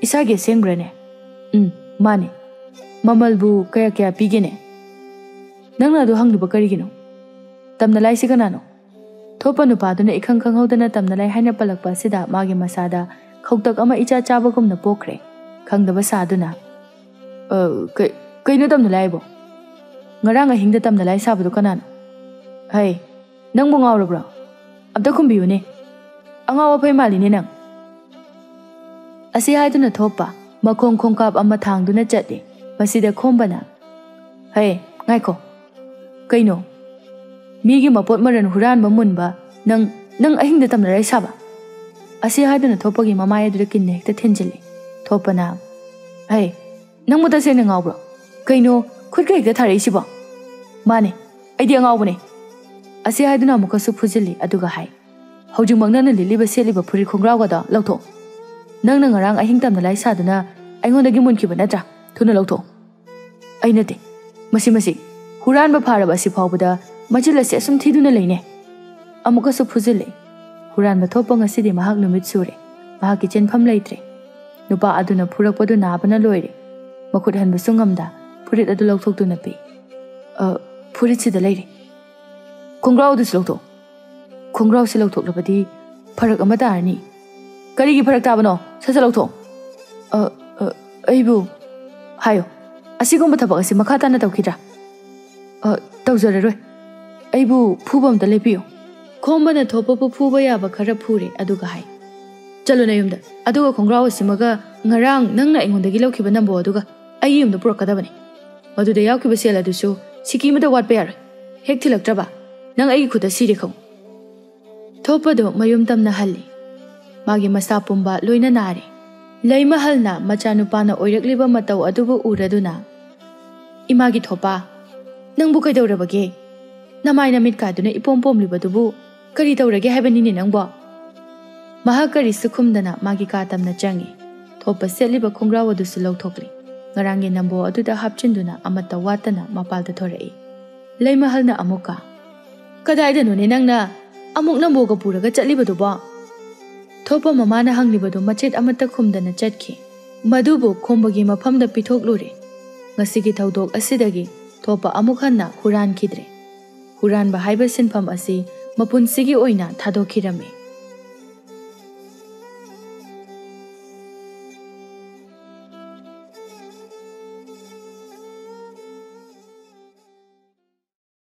ꯏꯁꯥꯒꯤ ꯑꯁꯦꯡꯕ꯭ꯔꯅꯦ?" "ꯎꯝ, ꯃꯥꯅꯦ꯫" "ꯃꯃꯜꯕꯨ ꯀꯌꯥ ꯀꯌꯥ ꯄꯤꯒꯦꯅꯦ?" "ꯅꯪꯅ ꯑꯗꯨ ꯍꯪꯂꯤꯕ ꯀꯔꯤꯒꯤꯅꯣ? ꯇꯝꯅ ꯂꯥꯏꯁꯤ ꯀꯅꯥꯅꯣ?" ꯊꯣꯛꯄ ꯅꯨꯄꯥꯗꯨꯅ ꯏꯈꯪ ꯈꯪꯍꯧꯗꯅ ꯇꯝꯅ ꯂꯥꯏ ꯍꯥꯏꯅ ꯄꯜꯂꯛꯄ ꯑꯁꯤꯗ ꯃꯥꯒꯤ ꯃꯁꯥꯗ ꯈꯧꯇꯛ ꯑꯃ ꯏꯆꯥ ꯆꯥꯕꯒꯨꯝꯅ ꯄꯣꯛꯈ꯭ꯔꯦ꯫ ꯈꯪꯗꯕ ꯁꯥꯗꯨꯅ, "ꯑ, ꯀꯩ-, ꯀꯩꯅꯣ ꯇꯝꯅ ꯂꯥꯏ ꯍꯥꯏꯕꯣ? ꯉꯔꯥꯡ ꯑꯍꯤꯡꯗ ꯇꯝꯅ ꯂꯥꯏ ꯁꯥꯕꯗꯣ ꯀꯅꯥꯅꯣ? ꯍꯩ, ꯅꯪꯕꯨ ꯉꯥꯎꯔꯕ꯭ꯔꯣ? ꯑꯝꯇ ꯈꯨꯝꯕꯤꯌꯨꯅꯦ꯫ ꯑꯉꯥꯎ ꯑꯐꯩ ꯃꯥꯜꯂꯤꯅꯦ ꯅꯪ꯫" ꯑꯁꯤ ꯍꯥꯏꯗꯨꯅ ꯊꯣꯛꯄ ꯃꯈꯣꯡ ꯈꯣꯡꯀꯥꯞ ꯑꯃ ꯊꯥꯡꯗꯨꯅ ꯆꯠꯂꯤ꯫ ꯃꯁꯤꯗ ꯈꯣꯝꯕꯅ, "ꯍꯩ, ꯉꯥꯏꯈꯣ꯫ ꯀꯩꯅꯣ? ꯃꯤꯒꯤ ꯃꯄꯣꯠ ꯃꯔꯜ ꯍꯨꯔꯥꯟꯕ ꯃꯨꯟꯕ ꯅꯪ, ꯅꯪ ꯑꯍꯤꯡꯗ ꯇꯝꯅ ꯂꯥꯏ ꯁꯥꯕ?" ꯑꯁꯤ ꯍꯥꯏꯗꯨꯅ ꯊꯣꯛꯄꯒꯤ ꯃꯃꯥꯏ ꯑꯗꯨꯗ ꯀꯤꯟꯅ ꯍꯦꯛꯇ ꯊꯤꯟꯖꯤꯜꯂꯤ꯫ ꯊꯣꯛꯄꯅ, "ꯍꯩ, ꯅꯪꯕꯨ ꯇꯁꯦꯡꯅ ꯉꯥꯎꯕ꯭ꯔꯣ? ꯀꯩꯅꯣ, ꯈꯨꯠꯀ ꯍꯦꯛꯇ ꯊꯥꯔꯛꯏꯁꯤꯕꯣ?" "ꯃꯥꯅꯦ, ꯑꯩꯗꯤ ꯑꯉꯥꯎꯕꯅꯦ꯫" ꯑꯁꯤ ꯍꯥꯏꯗꯨꯅ ꯑꯃꯨꯛꯀꯁꯨ ꯐꯨꯖꯤꯜꯂꯤ, ꯑꯗꯨꯒ ꯍꯥꯏ, "ꯍꯧꯖꯤꯛꯃꯛ ꯅꯪꯅ ꯂꯤꯠꯂꯤꯕ ꯁꯦꯠꯂꯤꯕ ꯐꯨꯔꯤꯠ ꯈꯣꯡꯒ꯭ꯔꯥꯎꯒꯗꯣ ꯂꯧꯊꯣꯛ꯫ ꯅꯪꯅ ꯉꯔꯥꯡ ꯑꯍꯤꯡ ꯇꯝꯅ ꯂꯥꯏ ꯁꯥꯗꯨꯅ ꯑꯩꯉꯣꯟꯗꯒꯤ ꯃꯨꯟꯈꯤꯕ ꯅꯠꯇ꯭ꯔꯥ? ꯊꯨꯅ ꯂꯧꯊꯣꯛ꯫ ꯑꯩ ꯅꯠꯇꯦ꯫ ꯃꯁꯤ, ꯃꯁꯤ, ꯍꯨꯔꯥꯟꯕ ꯐꯥꯔꯕ ꯑꯁꯤ ꯐꯥꯎꯕꯗ ꯃꯆꯤꯜ ꯑꯁꯤ ꯑꯁꯨꯝ ꯊꯤꯗꯨꯅ ꯂꯩꯅꯦ꯫ ꯑꯃꯨꯛꯀꯁꯨ ꯐꯨꯖꯤꯜꯂꯦ꯫ ꯍꯨꯔꯥꯟꯕ ꯊꯣꯛꯄ ꯉꯁꯤꯗꯤ ꯃꯍꯥꯛ ꯅꯨꯃꯤꯠ ꯁꯨꯔꯦ꯫ ꯃꯍꯥꯛꯀꯤ ꯆꯦꯟꯐꯝ ꯂꯩꯇ꯭ꯔꯦ꯫ ꯅꯨꯄꯥ ꯑꯗꯨꯅ ꯐꯨꯔꯛꯄꯗꯨ ꯅꯥꯕꯅ ꯂꯣꯏꯔꯦ꯫ ꯃꯈꯨꯠ ꯍꯟꯕꯁꯨ ꯉꯝꯗ ꯐꯨꯔꯤꯠ ꯑꯗꯨ ꯂꯧꯊꯣꯛꯇꯨꯅ ꯄꯤ꯫ "ꯑ, ꯐꯨꯔꯤꯠꯁꯤꯗ ꯂꯩꯔꯦ꯫ ꯈꯣꯡꯒ꯭ꯔꯥꯎ ꯑꯗꯨꯁꯨ ꯂꯧꯊꯣꯛ꯫ ꯈꯣꯡꯒ꯭ꯔꯥꯎꯁꯤ ꯂꯧꯊꯣꯛꯂꯕꯗꯤ ꯐꯔꯛ ꯑꯃ ꯇꯥꯔꯅꯤ꯫" "ꯀꯔꯤꯒꯤ ꯐꯔꯛ ꯇꯥꯕꯅꯣ? ꯁꯠ ꯁꯠ ꯂꯧꯊꯣꯛ꯫" "ꯑ, ꯑ, ꯑꯩꯕꯨ ꯍꯥꯏꯌꯣ, ꯑꯁꯤꯒꯨꯝꯕ ꯊꯕꯛ ꯑꯁꯤ ꯃꯈꯥ ꯇꯥꯅ ꯇꯧꯈꯤꯗ꯭ꯔꯥ?" "ꯑ, ꯇꯧꯖꯔꯔꯣꯏ꯫ ꯑꯩꯕꯨ ꯐꯨꯕ ꯑꯝꯇ ꯂꯦꯞꯄꯤꯌꯨ꯫" ꯈꯣꯝꯕꯅ ꯊꯣꯛꯄꯕꯨ ꯐꯨꯕ ꯌꯥꯕ ꯈꯔ ꯐꯨꯔꯦ, ꯑꯗꯨꯒ ꯍꯥꯏ, "ꯆꯠꯂꯣ ꯅꯌꯨꯝꯗ, ꯑꯗꯨꯒ ꯈꯣꯡꯒ꯭ꯔꯥꯎ ꯑꯁꯤꯃꯒ ꯉꯔꯥꯡ ꯅꯪꯅ ꯑꯩꯉꯣꯟꯗꯒꯤ ꯂꯧꯈꯤꯕ ꯅꯝꯕꯣ ꯑꯗꯨꯒ ꯑꯩꯒꯤ ꯌꯨꯝꯗ ꯄꯨꯔꯛꯀꯗꯕꯅꯤ꯫ ꯃꯗꯨꯗ ꯌꯥꯎꯈꯤꯕ ꯁꯦꯜ ꯑꯗꯨꯁꯨ ꯁꯤꯀꯤ ꯑꯃꯗ ꯋꯥꯠꯄ ꯌꯥꯔꯣꯏ꯫ ꯍꯦꯛ ꯊꯤꯜꯂꯛꯇ꯭ꯔꯕ, ꯅꯪ ꯑꯩꯒꯤ ꯈꯨꯠꯇ ꯁꯤꯔꯦ ꯈꯪꯉꯨ꯫" ꯊꯣꯛꯄꯗꯨ ꯃꯌꯨꯝ ꯇꯝꯅ ꯍꯜꯂꯤ꯫ ꯃꯥꯒꯤ ꯃꯁꯥ ꯄꯨꯝꯕ ꯂꯣꯏꯅ ꯅꯥꯔꯦ꯫ ꯂꯩꯃꯍꯜꯅ ꯃꯆꯥꯅꯨꯄꯥꯅ ꯑꯣꯏꯔꯛꯂꯤꯕ ꯃꯇꯧ ꯑꯗꯨꯕꯨ ꯎꯔꯗꯨꯅ, "ꯏꯃꯥꯒꯤ ꯊꯣꯄꯥ, ꯅꯪꯕꯨ ꯀꯩꯗꯧꯔꯕꯒꯦ? ꯅꯃꯥꯏ ꯅꯃꯤꯠ ꯀꯥꯗꯨꯅ ꯏꯄꯣꯝ ꯄꯣꯝꯂꯤꯕꯗꯨꯕꯨ ꯀꯔꯤ ꯇꯧꯔꯒꯦ ꯍꯥꯏꯕꯅꯤꯅꯦ ꯅꯪꯕꯣ?" ꯃꯍꯥꯛ ꯀꯔꯤꯁꯨ ꯈꯨꯝꯗꯅ ꯃꯥꯒꯤ ꯀꯥ ꯇꯝꯅ ꯆꯪꯏ꯫ ꯊꯣꯞꯄ ꯁꯦꯠꯂꯤꯕ ꯈꯣꯡꯒ꯭ꯔꯥꯎ ꯑꯗꯨꯁꯨ ꯂꯧꯊꯣꯛꯂꯤ꯫ ꯉꯔꯥꯡꯒꯤ ꯅꯝꯕꯣ ꯑꯗꯨꯗ ꯍꯥꯞꯆꯤꯟꯗꯨꯅ ꯑꯃꯠꯇ ꯋꯥꯠꯇꯅ ꯃꯄꯥꯜꯗ ꯊꯣꯔꯛꯏ꯫ ꯂꯩꯃꯍꯜꯅ ꯑꯃꯨꯛꯀ, "ꯀꯗꯥꯏꯗꯅꯣꯅꯦ ꯅꯪꯅ ꯑꯃꯨꯛ ꯅꯝꯕꯣꯒ ꯄꯨꯔꯒ ꯆꯠꯂꯤꯕꯗꯨꯕꯣ?" ꯊꯣꯞꯄ ꯃꯃꯥꯅ ꯍꯪꯂꯤꯕꯗꯨ ꯃꯆꯦꯠ ꯑꯃꯠꯇ ꯈꯨꯝꯗꯅ ꯆꯠꯈꯤ꯫ ꯃꯗꯨꯕꯨ ꯈꯣꯝꯕꯒꯤ ꯃꯐꯝꯗ ꯄꯤꯊꯣꯛꯂꯨꯔꯦ꯫ ꯉꯁꯤꯒꯤ ꯊꯧꯗꯣꯛ ꯑꯁꯤꯗꯒꯤ ꯊꯣꯞꯄ ꯑꯃꯨꯛ ꯍꯟꯅ ꯍꯨꯔꯥꯟꯈꯤꯗ꯭ꯔꯦ꯫ ꯍꯨꯔꯥꯟꯕ ꯍꯥꯏꯕ ꯁꯤꯟꯐꯝ ꯑꯁꯤ ꯃꯄꯨꯟꯁꯤꯒꯤ ꯑꯣꯏꯅ ꯊꯥꯗꯣꯛꯈꯤꯔꯝꯃꯤ꯫